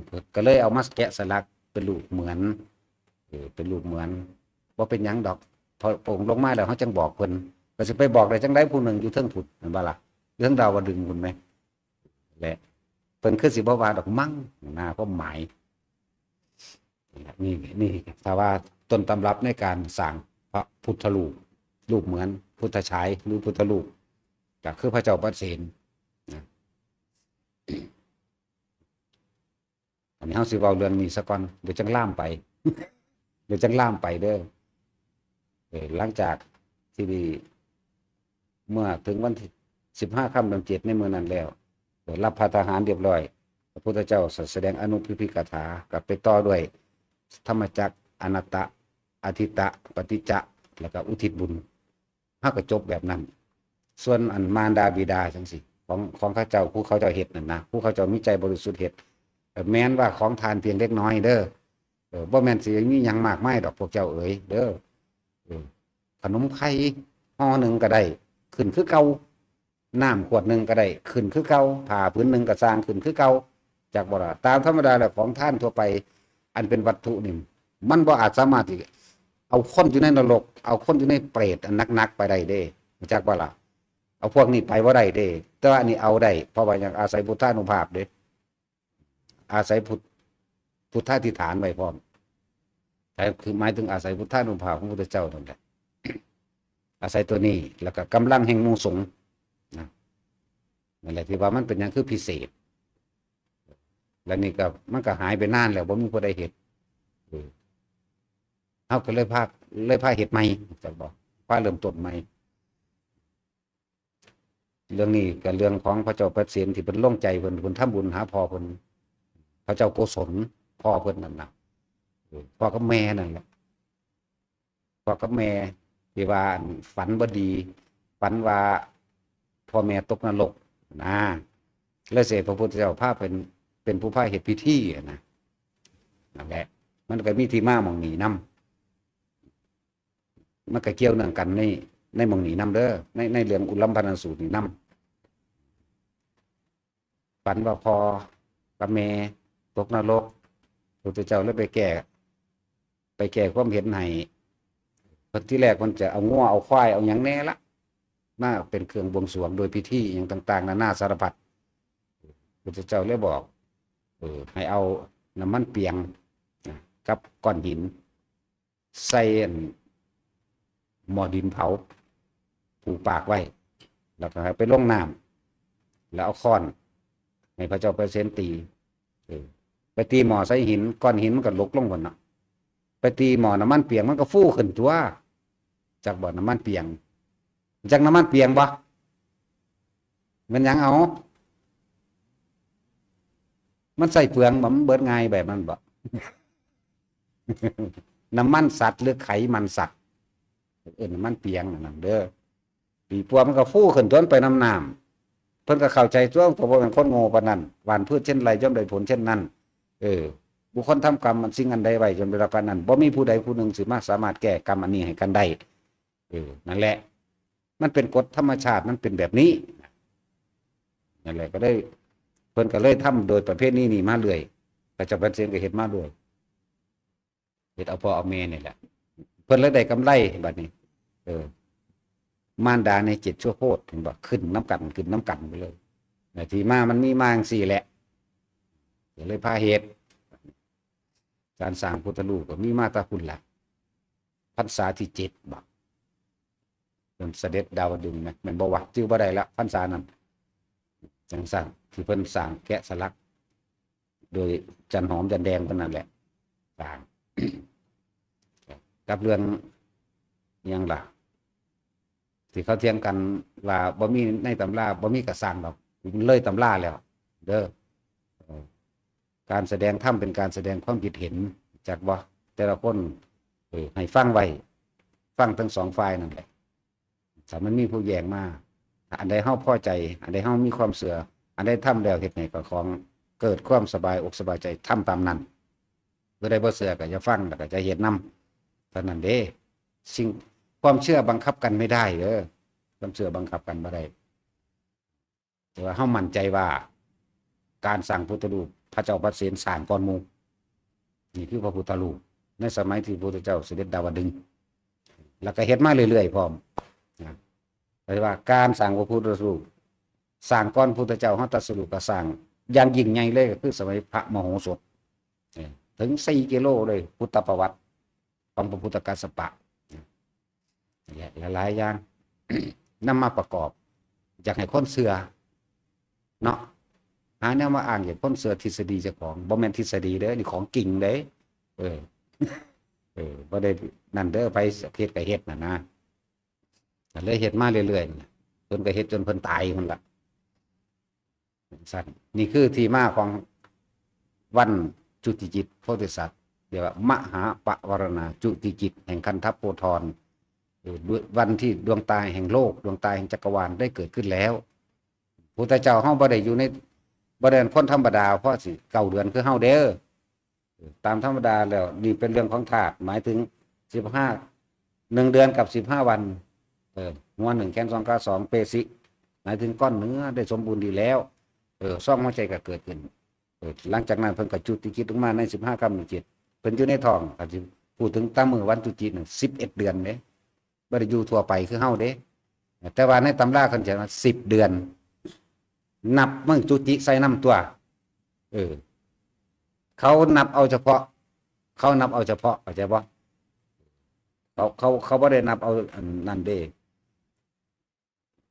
ເພິ່ນກໍເລີຍເອົາມາແກະສະຫຼັກເປັນຮູບເໝືອນ ເອີ ເປັນຮູບເໝືອນ. ບໍ່ເປັນຫຍັງດອກ ເພາະພະອົງລົງມາແລ້ວ ເຮົາຈັ່ງບອກເພິ່ນ ກໍຊິໄປບອກໄດ້ຈັ່ງໃດ ຜູ້ໜຶ່ງຢູ່ເທິງພຸ້ນ ແມ່ນບໍ່ລະ? ຢູ່ເທິງດາວະດຶງພຸ້ນແໝ ແລະ ເພິ່ນຄືຊິບໍ່ວ່າດອກມັ້ງນະ ຄວາມໝາຍ. ນີ້ ນີ້ ຖ້າວ່າຕົ້ນຕຳລັບໃນການສ້າງພະພຸດທະຮູບ ຮູບເໝືອນ ພຸດທະຊາຍ ຫຼື ພຸດທະຮູບ ກໍຄືພະເຈົ້າປະເສນນະ. ອັນນີ້ເຮົາຊິເວົ້າເລື່ອງນີ້ສາກ່ອນ ດຽວຈັ່ງລາມໄປ ດຽວຈັ່ງລາມໄປເດີ. ເອີ ຫຼັງຈາກທີ່ ເມື່ອເຖິງວັນທີສິບຫ້າຄ່ຳເດືອນເຈັດໃນມື້ນັ້ນແລ້ວ ເອີ ຮັບພະທະຫານຮຽບຮ້ອຍ ພະພຸດທະເຈົ້າສະແດງອະນຸພິພິກະຖາ ກໍໄປຕໍ່ດ້ວຍທຳມະຈັກ ອະນັດຕະ ອະທິດຕະ ປະຕິດຈະ ແລ້ວກໍອຸທິດບຸນ ເຮົາກໍຈົບແບບນັ້ນ. ສ່ວນອັນມານດາບິດາຈັ່ງຊີ້ ຂອງ ຂອງເຂົາເຈົ້າ ຜູ້ເຂົາເຈົ້າເຮັດນັ້ນນະ ຜູ້ເຂົາເຈົ້າມີໃຈບໍລິສຸດເຮັດ ແມ່ນວ່າຂອງທ່ານພຽງເລັກນ້ອຍເດີ ເອີ ບໍ່ແມ່ນຊິມີຫຍັງມາກມາຍດອກພວກເຈົ້າເອີຍເດີ. ເອີ ຂະໜົມໄຂ່ຫໍ່ໜຶ່ງກໍໄດ້ ຂຶ້ນຄືເກົ່າ ນ້ຳຂວດໜຶ່ງກໍໄດ້ ຂຶ້ນຄືເກົ່າ ຜ້າຜືນໜຶ່ງກໍຊ່າງ ຂຶ້ນຄືເກົ່າ ຈັກບໍ່ລະ? ຕາມທຳມະດາແລ້ວ ຂອງທານທົ່ວໄປອັນເປັນວັດຖຸນີ້ ມັນບໍ່ອາດສາມາດທີ່ເອົາຄົນຢູ່ໃນນະລົກ ເອົາຄົນຢູ່ໃນເປດອັນໜັກໆໄປໄດ້ເດ້ ຈັກບໍ່ລະ? ເອົາພວກນີ້ໄປບໍ່ໄດ້ເດ້ ແຕ່ວ່າອັນນີ້ເອົາໄດ້ ເພາະວ່າຫຍັງ? ອາໄສພຸດທານຸພາບເດ້ ອາໄສພຸດ ພຸດທາທິຖານໄວ້ພ້ອມ ແຕ່ຄືໝາຍເຖິງອາໄສພຸດທານຸພາບຂອງພະພຸດທະເຈົ້ານັ້ນແຫຼະ ອາໄສຕົວນີ້ ແລ້ວກໍກຳລັງແຫ່ງໝູ່ສົງນະ ນັ້ນແຫຼະ ທີ່ວ່າມັນເປັນຫຍັງຄືພິເສດ ແລ້ວນີ້ກໍ ມັນກໍຫາຍໄປນານແລ້ວ ບໍ່ມີຜູ້ໃດເຮັດ ເອີ ເຮົາກໍເລີຍພາ ເລີຍພາເຮັດໃໝ່ ຈັກບໍ່? ພາເລີ່ມຕົ້ນໃໝ່. ເລື່ອງນີ້ກໍເລື່ອງຂອງພະເຈົ້າປະເສນທີ່ເພິ່ນລົງໃຈ ເພິ່ນ ເພິ່ນທຳບຸນຫາພໍ່ເພິ່ນ ພະເຈົ້າໂກສົນ ພໍ່ເພິ່ນນັ້ນນະ ເອີ ພໍ່ກັບແມ່ນັ້ນແຫຼະ ພໍ່ກັບແມ່ທີ່ວ່າ ອັນ ຝັນບໍ່ດີ ຝັນວ່າພໍ່ແມ່ຕົກນະລົກນະ ແລ້ວເສດ ພະພຸດທະເຈົ້າພາເປັນ ເປັນຜູ້ພາເຮັດພິທີຫັ້ນນະ ນັ້ນແຫຼະ ມັນກໍມີທີ່ມາໝ່ອງນີ້ນຳ. ມັນກໍກ່ຽວເນື່ອງກັນໃນ ໃນໝ່ອງນີ້ນຳເດີ ໃນ ໃນເລື່ອງອຸລັມພະນະສູດນີ້ນຳ ຝັນວ່າພໍ່ກັບແມ່ຕົກນະລົກ ພະພຸດທະເຈົ້າເລີຍໄປແກ້ ໄປແກ້ຄວາມເຫັນໃຫ້ ເພິ່ນ ທີແລກເພິ່ນຈະເອົາງົວເອົາຄວາຍເອົາຫຍັງແດ່ລະ ມາເປັນເຄື່ອງບວງສວງໂດຍພິທີຫຍັງຕ່າງໆນານາສາລະພັດ ພະພຸດທະເຈົ້າເລີຍບອກ ເອີ ໃຫ້ເອົານ້ຳມັນປຽງນະ ກັບກ້ອນຫີນ ໃສ່ອັນໝໍ້ດິນເຜົາ ຜູກປາກໄວ້ ແລ້ວກໍໃຫ້ໄປລົງນ້ຳ ແລ້ວເອົາຄ້ອນໃຫ້ພະເຈົ້າປະເສນຕີ ເອີ ໄປຕີໝໍ້ໃສ່ຫີນ ກ້ອນຫີນມັນກໍຫຼົກລົງພຸ້ນເນາະ ໄປຕີໝໍ້ນ້ຳມັນປຽງ ມັນກໍຟູຂຶ້ນຕົວະ ຈັກບໍ່ນ້ຳມັນປຽງ? ຈັກນ້ຳມັນປຽງບໍ່? ແມ່ນຫຍັງເອົາ? ມັນໃຊ້ເປືອງບໍ່? ມັນເບິດງ່າຍແບບນັ້ນບໍ່? ນ້ຳມັນສັດ ຫຼື ໄຂມັນສັດ ເອີ້ນນ້ຳມັນປຽງນັ້ນເດີ ປີປົວມັນກໍຟູຂຶ້ນຕົວະ ໄປນຳນ້ຳ ເພິ່ນກໍເຂົ້າໃຈຕົວະ ກໍບໍ່ແມ່ນຄົນໂງ່ປານນັ້ນ ຫວ່ານພືດເຊັ່ນໃດ ຍ່ອມໄດ້ຜົນເຊັ່ນນັ້ນ ເອີ ບຸກຄົນທຳກຳອັນສິ່ງອັນໃດໄວ້ ຍ່ອມໄດ້ຮັບອັນນັ້ນ ບໍ່ມີຜູ້ໃດຜູ້ໜຶ່ງຊິມາສາມາດແກ້ກຳອັນນີ້ໃຫ້ກັນໄດ້ ເອີ ນັ້ນແຫຼະ ມັນເປັນກົດທຳມະຊາດ ມັນເປັນແບບນີ້ ນັ້ນແຫຼະ ກໍເລີຍ ເພິ່ນກໍເລີຍທຳໂດຍປະເພນີນີ້ມາເລື້ອຍ ພະເຈົ້າປະເສນກໍເຮັດມາເລື້ອຍ ເຮັດເອົາພໍ່ເອົາແມ່ນີ້ແຫຼະ ເພິ່ນເລີຍໄດ້ກຳໄລບັດນີ້ ເອີ ມານດາໃນເຈັດຊົ່ວໂຄດ ເຫັນບໍ່? ຂຶ້ນນຳກັນ ຂຶ້ນນຳກັນໄປເລີຍ. ທີ່ມາມັນມີມາຈັ່ງຊີ້ແຫຼະ ກໍເລີຍພາເຮັດ. ການສ້າງພຸດທະຮູບກໍມີມາແຕ່ພຸ້ນລະ ພັນສາທີເຈັດບໍ ເພິ່ນສະເດັດດາວະດຶງນະ ແມ່ນບໍ່ວະ? ຈື່ບໍ່ໄດ້ລະ ພັນສານັ້ນ. ຈັ່ງຊັ້ນ ທີ່ເພິ່ນສ້າງແກະສະຫຼັກ ໂດຍຈັນຫອມ ຈັນແດງເພິ່ນນັ້ນແຫຼະ ສ້າງ. ກັບເລື່ອງຫຍັງລະ ທີ່ເຂົາຖຽງກັນວ່າບໍ່ມີໃນຕຳລາ ບໍ່ມີກະສ້າງດອກ ເລີຍຕຳລາແລ້ວເດີ. ເອີ ການສະແດງທຳເປັນການສະແດງຄວາມຄິດເຫັນ ຈັກບໍ່? ແຕ່ລະຄົນ ເອີ ໃຫ້ຟັງໄວ້ ຟັງທັງສອງຝ່າຍນັ້ນແຫຼະ. ຖ້າມັນມີຜູ້ແຍ້ງມາ ອັນໃດເຮົາພໍໃຈ ອັນໃດເຮົາມີຄວາມເຊື່ອ ອັນໃດທຳແລ້ວເຮັດໃຫ້ເຈົ້າຂອງເກີດຄວາມສະບາຍອົກສະບາຍໃຈ ທຳຕາມນັ້ນ. ຜູ້ໃດບໍ່ເຊື່ອກໍຢ່າຟັງ ແລ້ວກໍຢ່າເຮັດນຳ ເທົ່ານັ້ນເດ້. ສິ່ງ ຄວາມເຊື່ອບັງຄັບກັນໄມ່ໄດ້ເດີ ຄວາມເຊື່ອບັງຄັບກັນບໍ່ໄດ້. ແຕ່ວ່າເຮົາໝັ້ນໃຈວ່າ ການສ້າງພຸດທະຮູບ ພະເຈົ້າພະເສນສ້າງກ່ອນໝູ່. ນີ້ຄືພະພຸດທະຮູບໃນສະໄໝທີ່ພະພຸດທະເຈົ້າສະເດັດດາວະດຶງ ແລ້ວກໍເຮັດມາເລື້ອຍໆພ້ອມນະ. ແປວ່າການສ້າງພະພຸດທະຮູບ ສ້າງກ່ອນພຸດທະເຈົ້າເຮົາຕັດສະຮູ້ ກໍສ້າງຢ່າງຍິ່ງໃຫຍ່ເລີຍ ກໍຄືສະໄໝພະມະໂຫສົດ ເອີ ເຖິງສີ່ກິໂລເລີຍ ພຸດທະປະຫວັດຂອງພະພຸດທະກັດສະປະ ແລະ ຫຼາຍໆຢ່າງ ນຳມາປະກອບ ຢາກໃຫ້ຄົນເຊື່ອເນາະ ຫາແນວມາອ້າງໃຫ້ຄົນເຊື່ອທິດສະດີເຈົ້າຂອງ. ບໍ່ແມ່ນທິດສະດີເດີ ນີ້ຂອງຈິງເດ້. ເອີ ເອີ ບໍ່ໄດ້ນັ້ນເດີ ໃຜເຮັດກໍເຮັດນັ້ນນະ. ກໍເລີຍເຮັດມາເລື້ອຍໆ ເພິ່ນກໍເຮັດຈົນເພິ່ນຕາຍພຸ້ນລະ ຈັ່ງຊັ້ນ. ນີ້ຄືທີ່ມາຂອງວັນຈຸຕິຈິດໂພທິສັດ ເອີ້ນວ່າມະຫາປະວາລະນາຈຸຕິຈິດແຫ່ງຄັນທະໂພທອນ ເອີ ດ້ວຍວັນທີ່ດວງຕາແຫ່ງໂລກ ດວງຕາແຫ່ງຈັກກະວານໄດ້ເກີດຂຶ້ນແລ້ວ. ພຸດທະເຈົ້າເຮົາບໍ່ໄດ້ຢູ່ໃນ ບໍ່ໄດ້ເປັນຄົນທຳມະດາ ພໍຊິເກົ້າເດືອນຄືເຮົາເດີ. ຕາມທຳມະດາແລ້ວ ນີ້ເປັນເລື່ອງຂອງທາດ ໝາຍເຖິງສິບຫ້າ ໜຶ່ງເດືອນກັບສິບຫ້າວັນ. ເອີ ຫົວໜຶ່ງ ແຂນສອງ ຂາສອງ ເປຊິ ໝາຍເຖິງກ້ອນເນື້ອໄດ້ສົມບູນດີແລ້ວ. ເອີ ຊອງຫົວໃຈກໍເກີດຂຶ້ນ. ເອີ ຫຼັງຈາກນັ້ນເພິ່ນກໍຈຸຕິຈິດລົງມາໃນສິບຫ້າຄ່ຳເດືອນເຈັດ ເພິ່ນຢູ່ໃນທ້ອງ ກໍຊິ ພູດເຖິງຕາມມື້ວັນຈຸຕິນັ້ນ ສິບເອັດເດືອນເດ້. ບໍ່ໄດ້ຢູ່ທົ່ວໄປຄືເຮົາເດ້. ແຕ່ວ່າໃນຕຳລາເພິ່ນຈະວ່າສິບເດືອນ ນັບມື້ຈຸຕິໃສ່ນຳຕົວະ. ເອີ ເຂົານັບເອົາສະເພາະ ເຂົານັບເອົາສະເພາະ ເຂົ້າໃຈບໍ່? ເຂົາ ເຂົາ ເຂົາບໍ່ໄດ້ນັບເອົາອັນນັ້ນເດ້.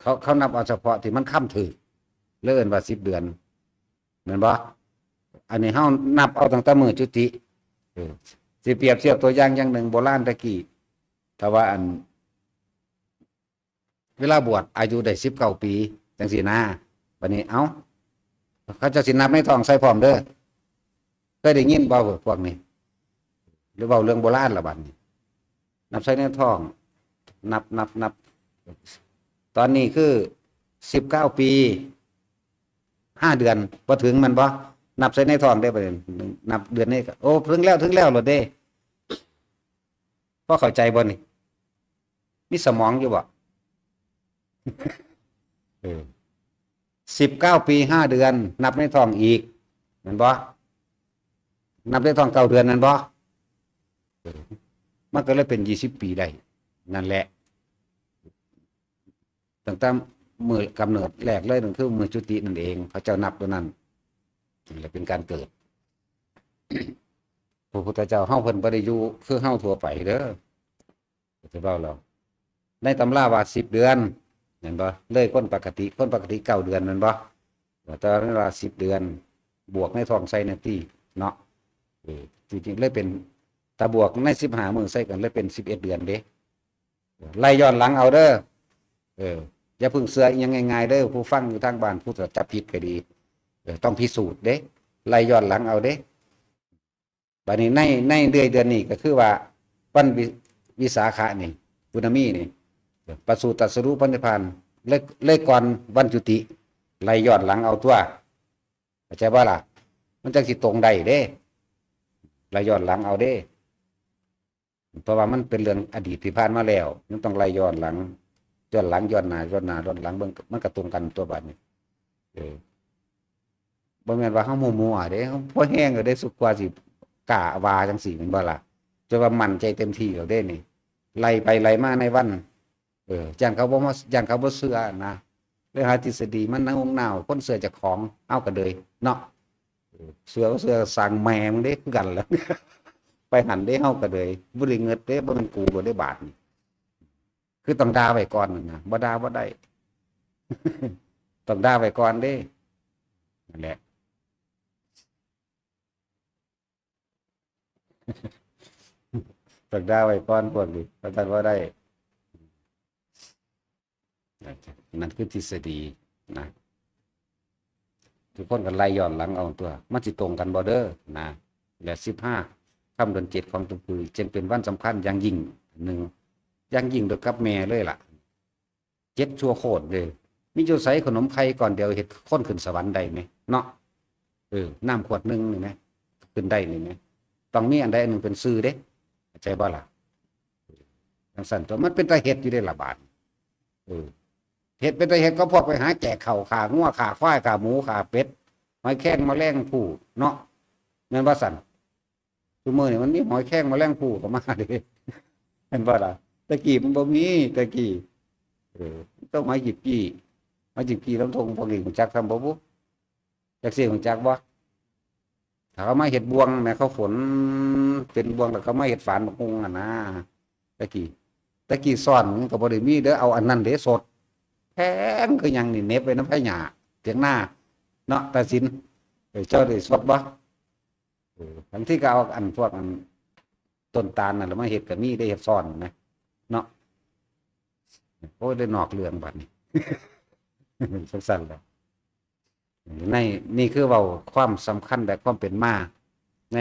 ເຂົາ ເຂົານັບເອົາສະເພາະທີ່ມັນຄຳຖືກ ເລີຍເອີ້ນວ່າສິບເດືອນ ແມ່ນບໍ່? ອັນນີ້ເຮົານັບເອົາຕັ້ງແຕ່ມື້ຈຸຕິ. ເອີ ຊິປຽບທຽບຕົວຢ່າງຢ່າງໜຶ່ງ ໂບລານແຕ່ກີ້ ຖ້າວ່າອັນ ເວລາບວດອາຍຸໄດ້ສິບເກົ້າປີ ຈັ່ງຊີ້ນະ. ບັດນີ້ ເອົ້າ ເຂົາເຈົ້າຊິນັບໃນທ້ອງໃສ່ພ້ອມເດີ. ເຄີຍໄດ້ຍິນບໍ່ພວກນີ້? ຫຼືເວົ້າເລື່ອງໂບລານລະບັດນີ້. ນັບໃສ່ໃນທ້ອງ ນັບ ນັບ ນັບ ຕອນນີ້ຄືສິບເກົ້າປີຫ້າເດືອນ ບໍ່ເຖິງແມ່ນບໍ່? ນັບໃສ່ໃນທ້ອງເດ້ ບັດນີ້ ນັບເດືອນນີ້ ໂອ້ ເຖິງແລ້ວ ເຖິງແລ້ວໂລດເດ້. ພໍເຂົ້າໃຈບໍ່ນີ້? ມີສະໝອງຢູ່ບໍ່? ເອີ ສິບເກົ້າປີຫ້າເດືອນ ນັບໃນທ້ອງອີກ ແມ່ນບໍ່? ນັບໃນທ້ອງເກົ້າເດືອນແມ່ນບໍ່? ເອີ ມັນກໍເລີຍເປັນຊາວປີໄດ້ ນັ້ນແຫຼະ. ຕັ້ງແຕ່ມື້ກຳເນີດແລກເລີຍ ນັ້ນຄືມື້ຈຸຕິນັ້ນເອງ ເຂົາເຈົ້ານັບຕົວນັ້ນ ນັ້ນແຫຼະເປັນການເກີດ. ພະພຸດທະເຈົ້າເຮົາເພິ່ນບໍ່ໄດ້ຢູ່ຄືເຮົາທົ່ວໄປເດີ. ຈະເວົ້າແລ້ວ ໃນຕຳລາວ່າສິບເດືອນ ແມ່ນບໍ່? ເລີຍຄົນປົກກະຕິ ຄົນປົກກະຕິເກົ້າເດືອນແມ່ນບໍ່? ແຕ່ວ່າເພິ່ນວ່າສິບເດືອນ ບວກໃນທ້ອງໃສ່ແນ່ຕິເນາະ. ເອີ ທີ່ຈິງເລີຍເປັນ ຖ້າບວກໃນສິບຫ້າມື້ໃສ່ກັນເລີຍເປັນສິບເອັດເດືອນເດ້. ໄລ່ຍ້ອນຫຼັງເອົາເດີ. ເອີ ຢ່າເພິ່ງເຊື່ອອີ່ຫຍັງງ່າຍໆເດີ ຜູ້ຟັງຢູ່ທາງບ້ານ ຜູ້ຈະຈັບຜິດກໍດີ. ເອີ ຕ້ອງພິສູດເດ້ ໄລ່ຍ້ອນຫຼັງເອົາເດ້. ບາດນີ້ໃນ ໃນເດືອນ ເດືອນນີ້ກໍຄືວ່າວັນວິ ວິສາຂະນີ້ ປຸນນະມີນີ້ ປະສູດຕັດສະຮູ້ພະນິບພານ ເລີຍ ເລີຍກ່ອນວັນຈຸຕິ ໄລ່ຍ້ອນຫຼັງເອົາຕົວະ ເຂົ້າໃຈບໍ່ລະ? ມັນຈັ່ງຊິຕົງໄດ້ເດ້ ໄລ່ຍ້ອນຫຼັງເອົາເດ້. ເພາະວ່າມັນເປັນເລື່ອງອະດີດທີ່ຜ່ານມາແລ້ວ ມັນຕ້ອງໄລ່ຍ້ອນຫຼັງ ຍ້ອນຫຼັງ ຍ້ອນໜ້າ ຍ້ອນໜ້າ ຍ້ອນຫຼັງ ເບິ່ງ ມັນກໍຕົງກັນຕົວະບາດນີ້. ເອີ ບໍ່ແມ່ນວ່າເຮົາມົວໆເດ້ ເຮົາພໍແຮງແລ້ວເດ້ ສຸກກວ່າຊິກ້າວ່າຈັ່ງຊີ້ແມ່ນບໍ່ລະ? ຈົນວ່າໝັ້ນໃຈເຕັມທີ່ແລ້ວເດ້ນີ້ ໄລ່ໄປໄລ່ມາໃນວັນ ເອີ ຢ້ານເຂົາບໍ່ມາ ຢ້ານເຂົາບໍ່ເຊື່ອນະ ເລີຍຫາທິດສະດີມານະຫຸງໜາວ ຄົນເຊື່ອເຈົ້າຂອງ ເອົາກະເດີຍເນາະ ເຊື່ອບໍ່ເຊື່ອຊ່າງແມ່ມຶງເດ້ ຄືກັນແຫຼະ ໄປຫັ້ນເດ້ ເຮົາກະເດີຍ ບໍ່ໄດ້ເງິດເດ້ ບໍ່ແມ່ນກູໂລດເດ້ບາດນີ້ ຄືຕ້ອງດ່າໄວ້ກ່ອນນະ ບໍ່ດ່າບໍ່ໄດ້ ຕ້ອງດ່າໄວ້ກ່ອນເດ້ ນັ້ນແຫຼະ. ຕ້ອງດ່າໄວ້ກ່ອນພວກນີ້ ວ່າຊັ້ນບໍ່ໄດ້ ນັ້ນຄືທິດສະດີນະ ທຸກຄົນກໍໄລ່ຍ້ອນຫຼັງເອົາຕົວະ ມັນຊິຕົງກັນບໍ່ເດີນະ ແລະ ສິບຫ້າ ຄ່ຳເດືອນເຈັດຂອງທຸກປີ ຈຶ່ງເປັນວັນສຳຄັນຢ່າງຍິ່ງໜຶ່ງ ຢ່າງຍິ່ງໂດຍກັບແມ່ເລີຍລະ. ເຈັດຊົ່ວໂຄດເດ້ ມີຢູ່ໃສຂະໜົມໄຂ່ກ້ອນດຽວເຮັດຄົນຂຶ້ນສະຫວັນໄດ້ແມະເນາະ ເອີ ນ້ຳຂວດໜຶ່ງນີ້ແມະ ຂຶ້ນໄດ້ນີ້ແມະ ຕ້ອງມີອັນໃດອັນໜຶ່ງເປັນຊື່ເດ້ ເຂົ້າໃຈບໍ່ລະ ຈັ່ງຊັ້ນຕົວະ ມັນເປັນຕາເຮັດຢູ່ເດ້ລະບາດ ເອີ ເຮັດເປັນຕາເຮັດ ກໍພວກໄປຫາແຈກເຂົ້າ ຂ້າງົວ ຂ້າຄວາຍ ຂ້າໝູ ຂ້າເປັດ ຫອຍແຄງ ແມະແລງພູ່ເນາະ ແມ່ນບໍ່ຊັ້ນ? ຊຸມື້ນີ້ມັນມີຫອຍແຄງ ແມະແລງພູ່ເຂົ້າມາເດ້ ແມ່ນບໍ່ລະ? ແຕ່ກີ້ມັນບໍ່ມີ ແຕ່ກີ້ ເອີ ຕ້ອງຫອຍຈີບກີ້ ຫອຍຈີບກີ້ລຳທົ່ງ ພວກນີ້ຮູ້ຈັກຊ້ຳບໍ່ບຸ? ຈັກຊິຮູ້ຈັກບໍ່? ຖ້າເຂົາມາເຮັດບ່ວງແມ່ ເຂົາຂົນເປັນບ່ວງ ແລ້ວເຂົາມາເຮັດຝານບັກຫຸ່ງຫັ້ນນະ ແຕ່ກີ້ ແຕ່ກີ້ຊ້ອນມັນກໍບໍ່ໄດ້ມີເດີ ເອົາອັນນັ້ນເດ້ສົດ ແພງຄືຫຍັງນີ້ ເໜັບໄວ້ນຳໄພຫຍ້າຖຽງນາເນາະ ຕາສິນ ເອີ ເຈົ້າໄດ້ສົດບໍ່? ເອີ ບາງທີກໍເອົາອັນພວກອັນຕົ້ນຕານນັ້ນລະມາເຮັດກໍມີເດ້ ເຮັດຊ້ອນນະເນາະ ໂອ້ຍ ໄດ້ນອກເລື່ອງບາດນີ້ ຈັ່ງຊັ້ນລະ ໃນ ນີ້ຄືເວົ້າຄວາມສຳຄັນ ແລະ ຄວາມເປັນມາໃນ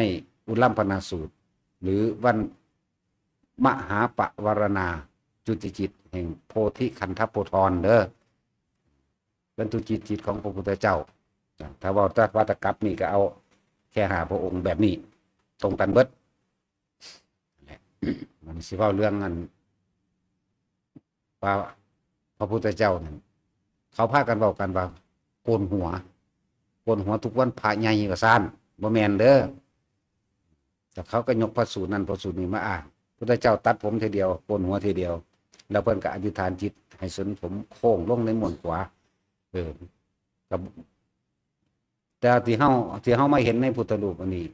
ອຸລັມພະນາສູດ ຫຼື ວັນມະຫາປະວາລະນາຈຸຕິຈິດແຫ່ງໂພທິຄັນທະໂພທອນເດີ. ເປັນທຸກຈິດ ຈິດຂອງພະພຸດທະເຈົ້າ. ຖ້າເວົ້າຕາວັດຕະກັບນີ້ກໍເອົາແຄ່ຫ້າພະອົງແບບນີ້ ຕົງກັນເບິດ. ແລະ ມັນຊິເວົ້າເລື່ອງອັນວ່າພະພຸດທະເຈົ້ານັ້ນ ເຂົາພາກັນເວົ້າກັນວ່າໂກນຫົວ ໂກນຫົວທຸກວັນພະໃຫຍ່ວ່າຊັ້ນ. ບໍ່ແມ່ນເດີ. ແລ້ວເຂົາກໍຍົກພະສູດນັ້ນພະສູດນີ້ມາອ້າງ ພຸດທະເຈົ້າຕັດຜົມເທື່ອດຽວ ໂກນຫົວເທື່ອດຽວ ແລ້ວເພິ່ນກໍອະທິຖານຈິດໃຫ້ສົນຜົມໂຄ້ງລົງໃນມ້ວນຂວາ. ເອີ ກໍ ແຕ່ທີ່ເຮົາ ທີ່ເຮົາມາເຫັນໃນພຸດທະຮູບອັນນີ້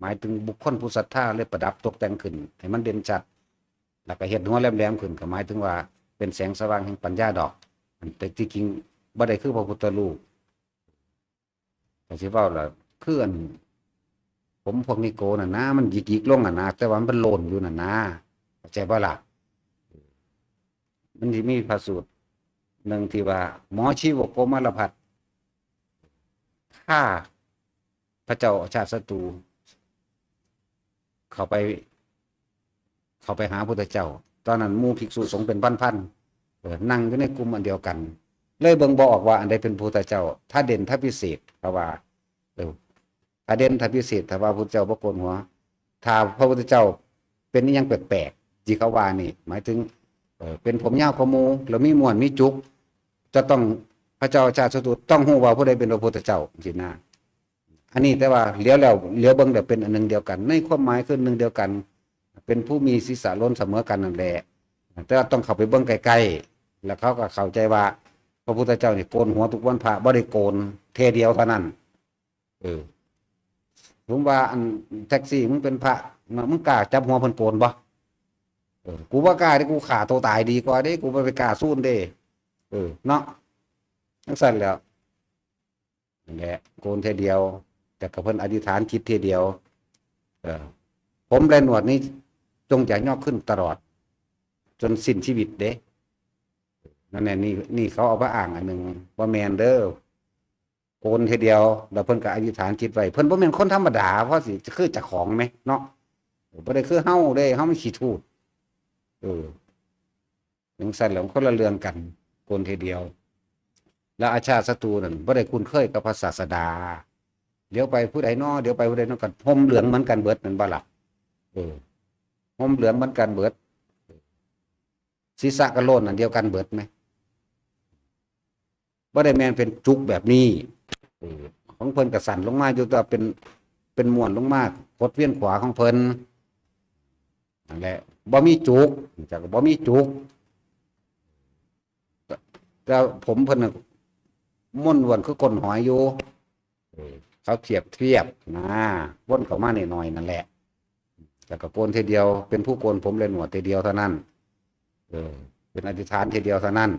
ໝາຍເຖິງບຸກຄົນຜູ້ສັດທາ ແລະ ປະດັບຕົກແຕ່ງຂຶ້ນໃຫ້ມັນເດັ່ນຊັດ ແລ້ວກໍເຮັດຫົວແຫຼມໆຂຶ້ນ ກໍໝາຍເຖິງວ່າເປັນແສງສະຫວ່າງແຫ່ງປັນຍາດອກ. ແຕ່ທີ່ຈິງບໍ່ໄດ້ຄືພະພຸດທະຮູບ. ກໍຊິເວົ້າລະ ຄືອັນ ຜົມພວກນິໂກນັ້ນນະ ມັນຫຍິກໆລົງຫັ້ນນະ ແຕ່ວ່າມັນໂລ້ນຢູ່ນັ້ນນະ ເຂົ້າໃຈບໍ່ລະ? ມັນຊິມີພະສູດໜຶ່ງທີ່ວ່າ ໝໍຊີວະໂກມາລະພັດ ພາພະເຈົ້າອາຊາດສັດຕູ ເຂົ້າໄປ ເຂົ້າໄປຫາພຸດທະເຈົ້າ. ຕອນນັ້ນໝູ່ພິກສຸສົງເປັນພັນໆ ເອີ ນັ່ງຢູ່ໃນກຸ່ມອັນດຽວກັນ ເລີຍເບິ່ງບໍ່ອອກວ່າອັນໃດເປັນພຸດທະເຈົ້າ. ຖ້າເດັ່ນ ຖ້າພິເສດ ເຂົາວ່າ ເອີ ຖ້າເດັ່ນ ຖ້າພິເສດ ຖ້າວ່າພຸດທະເຈົ້າບໍ່ໂກນຫົວ ຖ້າພະພຸດທະເຈົ້າເປັນອີ່ຫຍັງແປກໆ ທີ່ເຂົາວ່ານີ້ ໝາຍເຖິງ ເອີ ເປັນຜົມຍາວກວ່າໝູ່ ແລ້ວມີມ້ວນມີຈຸກ ຈະຕ້ອງ ພະເຈົ້າອາຊາດສັດຕູຕ້ອງຮູ້ວ່າຜູ້ໃດເປັນພະພຸດທະເຈົ້າ ຈັ່ງຊີ້ນະ. ອັນນີ້ແຕ່ວ່າຫຼຽວແລ້ວຫຼຽວເບິ່ງແລ້ວເປັນອັນໜຶ່ງດຽວກັນ ໃນຄວາມໝາຍຄືໜຶ່ງດຽວກັນ ເປັນຜູ້ມີສີສະໂລ້ນສະເໝີກັນນັ້ນແຫຼະ ແຕ່ວ່າຕ້ອງເຂົ້າໄປເບິ່ງໃກ້ໆ ແລ້ວເຂົາກໍເຂົ້າໃຈວ່າພະພຸດທະເຈົ້ານີ້ໂກນຫົວທຸກວັນພະ ບໍ່ໄດ້ໂກນເທື່ອດຽວເທົ່ານັ້ນ. ເອີ ສົມວ່າອັນແທັກຊີ ມຶງເປັນພະເນາະ ມຶງກ້າຈັບຫົວເພິ່ນໂກນບໍ່? ເອີ ກູບໍ່ກ້າເດ້ ກູຂ້າໂຕຕາຍດີກວ່າເດ້ ກູບໍ່ໄປກ້າສູນເດ້ ເອີ ເນາະ ຈັ່ງຊັ້ນແຫຼະ. ນັ້ນແຫຼະ ໂກນເທື່ອດຽວ ແຕ່ກໍເພິ່ນອະທິຖານຈິດເທື່ອດຽວ ເອີ ຜົມແລະໜວດນີ້ຈົ່ງຢ່າຍອກຂຶ້ນຕະຫຼອດຈົນສິ້ນຊີວິດເດ້. ນັ້ນແຫຼະ ນີ້ ນີ້ເຂົາເອົາມາອ້າງອັນໜຶ່ງ ບໍ່ແມ່ນເດີ ໂກນເທື່ອດຽວ ແລ້ວເພິ່ນກໍອະທິຖານຈິດໄວ້. ເພິ່ນບໍ່ແມ່ນຄົນທຳມະດາ ພໍຊິຄືເຈົ້າຂອງແມະເນາະ ບໍ່ໄດ້ຄືເຮົາເດ້ ເຮົາມັນຂີ້ທູດ ເອີ. ຈັ່ງຊັ້ນແຫຼະ ມັນຄົນລະເລື່ອງກັນ ຄົນທີດຽວ. ແລ້ວອາຊາດສັດຕູນັ້ນບໍ່ໄດ້ຄຸ້ນເຄີຍກັບພະສາສະດາ ຫຼຽວໄປຜູ້ໃດນໍ ຫຼຽວໄປຜູ້ໃດນໍ ກໍຫົ່ມເຫຼືອງເໝືອນກັນເບິດແມ່ນບໍ່ລະ? ເອີ ຫົ່ມເຫຼືອງເໝືອນກັນເບິດ ສີສະກໍໂລ້ນອັນດຽວກັນເບິດແມະ. ບໍ່ໄດ້ແມ່ນເປັນຈຸກແບບນີ້ ເອີ ຂອງເພິ່ນກໍສັ້ນລົງມາຢູ່ ແຕ່ເປັນ ເປັນມ້ວນລົງມາ ກົດວຽນຂວາຂອງເພິ່ນ ນັ້ນແຫຼະ ບໍ່ມີຈຸກ ຈັກບໍ່ມີຈຸກ ແຕ່ຜົມເພິ່ນນ່ະມ້ວນລວນຄືກົ້ນຫອຍຢູ່ ເອີ ເຂົາທຽບທຽບນະ ວົນເຂົ້າມາໜ້ອຍໆນັ້ນແຫຼະ ແລ້ວກໍໂກນເທື່ອດຽວ ເປັນຜູ້ໂກນຜົມແລະໜວດເທື່ອດຽວເທົ່ານັ້ນ ເອີ ເປັນອະທິຖານເທື່ອດຽວເທົ່ານັ້ນ.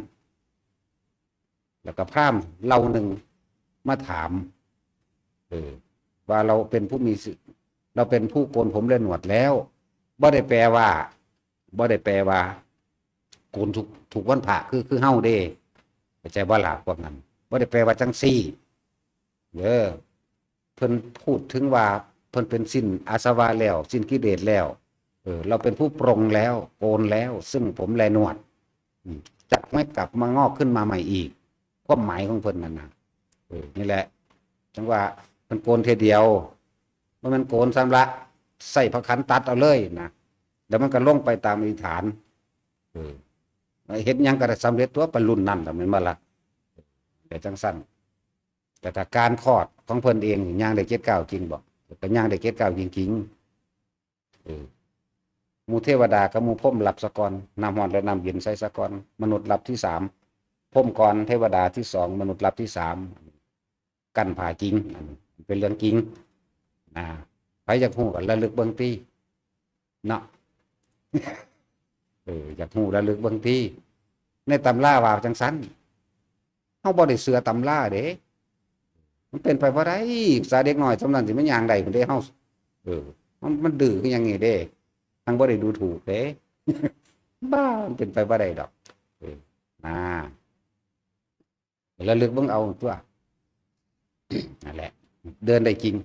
ແລ້ວກໍພາມເຫຼົ່າໜຶ່ງມາຖາມ ເອີ ວ່າລາວເປັນຜູ້ມີສິ ລາວເປັນຜູ້ໂກນຜົມແລະໜວດແລ້ວ ບໍ່ໄດ້ແປວ່າ ບໍ່ໄດ້ແປວ່າໂກນທຸກ ທຸກວັນພະ ຄື ຄືເຮົາເດ້ ເຂົ້າໃຈບໍ່ລະ? ພວກນັ້ນບໍ່ໄດ້ແປວ່າຈັ່ງຊີ້ເດີ. ເພິ່ນພູດເຖິງວ່າເພິ່ນເປັນສິ້ນອາສະວະແລ້ວ ສິ້ນກິເລດແລ້ວ ເອີ ລາວເປັນຜູ້ປົງແລ້ວ ໂກນແລ້ວ ຊຶ່ງຜົມແລະໜວດ ອືມ ຈັກໄມ່ກັບມາງອກຂຶ້ນມາໃໝ່ອີກ ຄວາມໝາຍຂອງເພິ່ນນັ້ນນະ ເອີ ນີ້ແຫຼະ ຈັ່ງວ່າເພິ່ນໂກນເທື່ອດຽວ ບໍ່ແມ່ນໂກນຊ້ຳລະ ໃຊ້ຜ້າຂັນຕັດເອົາເລີຍນະ ແລ້ວມັນກໍລົງໄປຕາມອະທິຖານ ເອີ ເຮັດຫຍັງກໍໄດ້ສຳເລັດຕົວະ ປະລຸ້ນນັ້ນລະ ແມ່ນບໍ່ລະ? ແຕ່ຈັ່ງຊັ້ນ ແຕ່ຖ້າການຄອດຂອງເພິ່ນເອງນີ້ຍ່າງໄດ້ເຈັດກ້າວຈິງບໍ່? ກໍຍ່າງໄດ້ເຈັດກ້າວຈິງໆ ເອີ ໝູ່ເທວະດາກັບໝູ່ພົມລັບສາກ່ອນ ນ້ຳຮ້ອນ ແລະ ນ້ຳເຢັນໃສ່ສາກ່ອນ ມະນຸດລັບທີສາມ ພົມກ່ອນ ເທວະດາທີສອງ ມະນຸດລັບທີສາມ ກັ້ນຜ້າຈິງ ອັນນີ້ເປັນເລື່ອງຈິງນະ ໃຜຢາກຮູ້ກໍລະລຶກເບິ່ງຕິເນາະ ເອີ ຢາກຮູ້ລະລຶກເບິ່ງຕິ ໃນຕຳລາວ່າຈັ່ງຊັ້ນ ເຮົາບໍ່ໄດ້ເຊື່ອຕຳລາເດ້ ມັນເປັນໄປບໍ່ໄດ້ ສາເດັກນ້ອຍສ່ຳນັ້ນຊິມາຍ່າງໄດ້ພຸ້ນເດ້ເຮົາ ເອີ ມັນ ມັນດື້ຄືຫຍັງນີ້ເດ້ ທັງບໍ່ໄດ້ດູຖູກເດ້ ບ້າ ມັນເປັນໄປບໍ່ໄດ້ດອກ ເອີ ນະ ລະລຶກເບິ່ງເອົາຕົວະ ນັ້ນແຫຼະ ເດີນໄດ້ຈິງ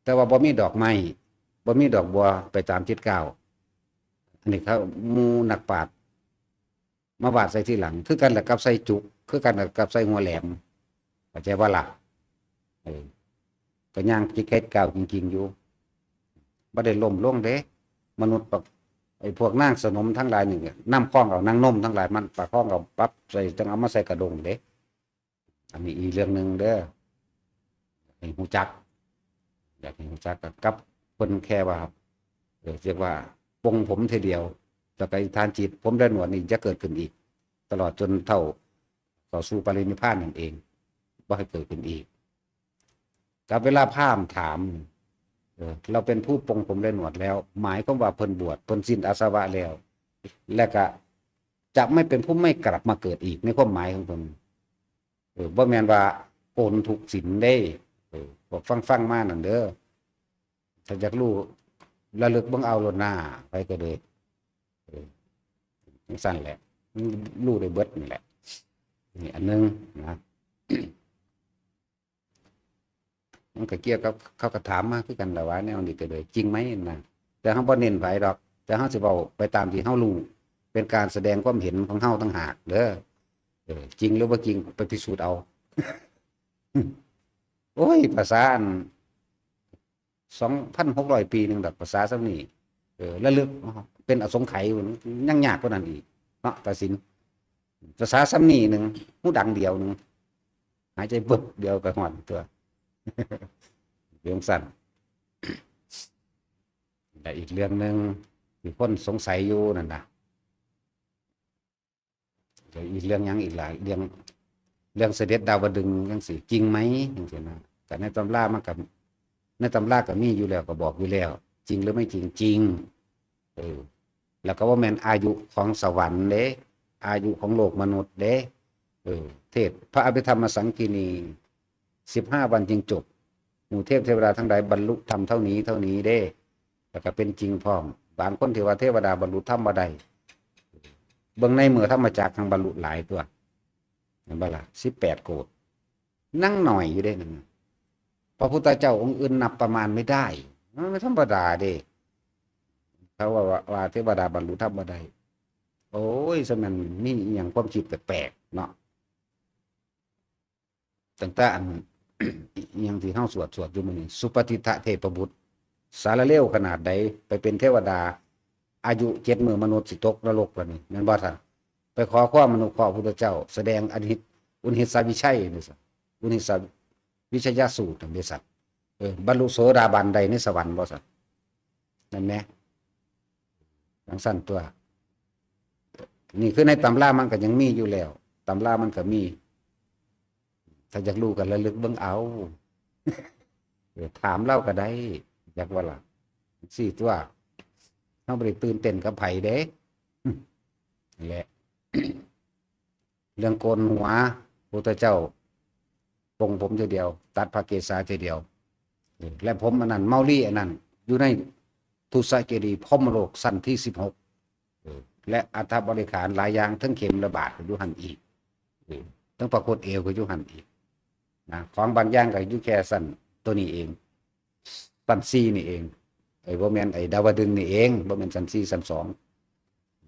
ແຕ່ວ່າບໍ່ມີດອກໄມ້ ບໍ່ມີດອກບົວໄປຕາມເຈັດກ້າວ ອັນນີ້ເຂົາ ໝູ່ນັກປາດ ມາວາດໃສ່ທີຫຼັງ ຄືກັນລະກັບໃສ່ຈຸກ ຄືກັນລະກັບໃສ່ຫົວແຫຼມ ເຂົ້າໃຈບໍ່ລະ? ເອີ ກໍຍ່າງຈິກເຮັດກ້າວຈິງໆຢູ່ ບໍ່ໄດ້ລົ້ມລົງເດ້ ມະນຸດປະ ໄອ້ພວກນາງສະໜົມທັງຫຼາຍນີ້ ນຳຄອງເອົານາງນົມທັງຫຼາຍ ມັນປະຄອງເອົາປັບໃສ່ ຈັ່ງເອົາມາໃສ່ກະດົງເດ້. ອັນນີ້ອີກເລື່ອງໜຶ່ງເດີ ໃຫ້ຮູ້ຈັກ ຢາກໃຫ້ຮູ້ຈັກກັບເພິ່ນແຄ່ວ່າ ເອີ ຮຽກວ່າປົງຜົມເທື່ອດຽວ ແລ້ວກໍອະທິຖານຈິດ ຜົມແລະໜວດນີ້ຈະເກີດຂຶ້ນອີກ ຕະຫຼອດຈົນເທົ່າເຂົ້າສູ່ປະລິນິບພານນັ້ນເອງ ບໍ່ໃຫ້ເກີດຂຶ້ນອີກ. ກັບເວລາພາມຖາມ ເອີ ລາວເປັນຜູ້ປົງຜົມແລະໜວດແລ້ວ ໝາຍຄວາມວ່າເພິ່ນບວດ ເພິ່ນສິ້ນອາສະວະແລ້ວ ແລະກະຈະໄມ່ເປັນຜູ້ ໄມ່ກັບມາເກີດອີກ ໃນຄວາມໝາຍຂອງເພິ່ນ. ເອີ ບໍ່ແມ່ນວ່າໂກນທຸກສິນເດ້ ເອີ ພວກຟັງໆມານັ້ນເດີ ຖ້າຢາກຮູ້ລະລຶກເບິ່ງເອົາໂລດນາ ໃຜກໍເລີຍ ເອີ ຈັ່ງຊັ້ນແຫຼະ ມັນຮູ້ໄດ້ເບິດນີ້ແຫຼະ ນີ້ອັນໜຶ່ງນະ ມັນກໍກ່ຽວກັບ ເຂົາກໍຖາມມາຄືກັນລະວ່າແນວນີ້ກໍເລີຍ ຈິງໄໝນະ ແຕ່ເຮົາບໍ່ເນັ້ນໃຜດອກ ແຕ່ເຮົາຊິເວົ້າໄປຕາມທີ່ເຮົາຮູ້ ເປັນການສະແດງຄວາມເຫັນຂອງເຮົາຕ່າງຫາກເດີ ເອີ ຈິງຫຼືບໍ່ຈິງໄປພິສູດເອົາ ໂອ້ຍ ພາສາອັນ ສອງພັນຫົກຮ້ອຍປີໜຶ່ງດອກ ພາສາສ່ຳນີ້ ເອີ ລະລຶກເປັນອະສົງໄຂ ຍັງຍາກກວ່ານັ້ນອີກເນາະ ຕາສິນ ພາສາສ່ຳນີ້ໜຶ່ງ ຫູດັງດຽວໜຶ່ງ ຫາຍໃຈບຶບດຽວກໍຮອດຕົວະ ຈັ່ງຊັ້ນ. ແລະອີກເລື່ອງໜຶ່ງທີ່ຄົນສົງໄສຢູ່ນັ້ນນະ ແລ້ວອີກເລື່ອງຫຍັງອີກຫຼາຍເລື່ອງ ເລື່ອງສະເດັດດາວະດຶງຈັ່ງຊີ້ ຈິງໄໝ? ຈັ່ງຊີ້ນະ ກະໃນຕຳລາມັນກະ ໃນຕຳລາກະມີຢູ່ແລ້ວ ກະບອກຢູ່ແລ້ວ ຈິງຫຼືໄມ່ຈິງ? ຈິງ ເອີ ແລ້ວກະບໍ່ແມ່ນອາຍຸຂອງສະຫວັນເດ້ ອາຍຸຂອງໂລກມະນຸດເດ້ ເອີ ເທດພະອະພິທຳມະສັງຄີນີ ສິບຫ້າວັນຈຶ່ງຈົບ ໝູ່ເທບເທວະດາທັງຫຼາຍບັນລຸທຳເທົ່ານີ້ເທົ່ານີ້ເດ້ ແລ້ວກໍເປັນຈິງພ້ອມ ບາງຄົນທີ່ວ່າເທວະດາບັນລຸທຳບໍ່ໄດ້ ເບິ່ງໃນເມື່ອທຳມະຈັກຫັ້ນບັນລຸຫຼາຍຕົວະ ແມ່ນບໍ່ລະ? ສິບແປດໂກດ ຍັງໜ້ອຍຢູ່ເດ້ນັ້ນນະ ພະພຸດທະເຈົ້າອົງອື່ນນັບປະມານໄມ່ໄດ້ ມັນບໍ່ທຳມະດາເດ້ ເຂົາວ່າ ວ່າເທວະດາບັນລຸທຳບໍ່ໄດ້ ໂອ້ຍ ສະແມ່ນມີອີ່ຫຍັງຄວາມຄິດແປກໆເນາະ. ຕັ້ງແຕ່ອັນ ອີ່ຫຍັງທີ່ເຮົາສວດ ສວດຢູ່ມື້ນີ້ ສຸປະທິດທະເທບະບຸດ ສາລະເລວຂະໜາດໃດ ໄປເປັນເທວະດາ ອາຍຸເຈັດມື້ມະນຸດຊິຕົກນະລົກລະນີ້ ແມ່ນບໍ່ທ່ານ? ໄປຂໍຄວາມອະນຸເຄາະພຸດທະເຈົ້າ ສະແດງອະຫິດ ອຸນຫິດສະວິໄຊນີ້ຊະ ອຸນຫິດສະວິໄຊຍະສູດນັ້ນເດຊະ ເອີ ບັນລຸໂສດາບັນໄດ້ໃນສະຫວັນບໍ່ຊະ? ນັ້ນແໝ ຈັ່ງຊັ້ນຕົວະ ນີ້ຄືໃນຕຳລາມັນກໍຍັງມີຢູ່ແລ້ວ ຳລາມັນກໍມີ ຖ້າຢາກຮູ້ກໍລະລຶກເບິ່ງເອົາ ເອີ ຖາມລາວກໍໄດ້ ຈັກວ່າລະ ຊີ້ຕົວະ ເຮົາບໍ່ໄດ້ຕື່ນເຕັ້ນກັບໃຜເດ້ ແຫຼະ ເລື່ອງໂກນຫົວ ພຸດທະເຈົ້າ ປົງຜົມເທື່ອດຽວ ຕັດພະເກສາເທື່ອດຽວ ເອີ ແລະ ຜົມອັນນັ້ນ ເມົາລີອັນນັ້ນ ຢູ່ໃນທຸສະເຈດີ ພົມມະໂລກຊັ້ນທີສິບຫົກ ເອີ ແລະ ອັດຖະບໍລິຂານຫຼາຍຢ່າງ ເຖິງເຂັມ ແລະ ບາດ ກໍຢູ່ຫັ້ນອີກ ເອີ ເຖິງພະໂຄດເອວ ກໍຢູ່ຫັ້ນອີກນະ ຂອງບາງຢ່າງກໍຢູ່ແຄ່ຊັ້ນໂຕນີ້ເອງ ຊັ້ນສີ່ນີ້ເອງ ເອີ ບໍ່ແມ່ນໄອ້ດາວະດຶງນີ້ເອງ ບໍ່ແມ່ນຊັ້ນສີ່ຊັ້ນສອງ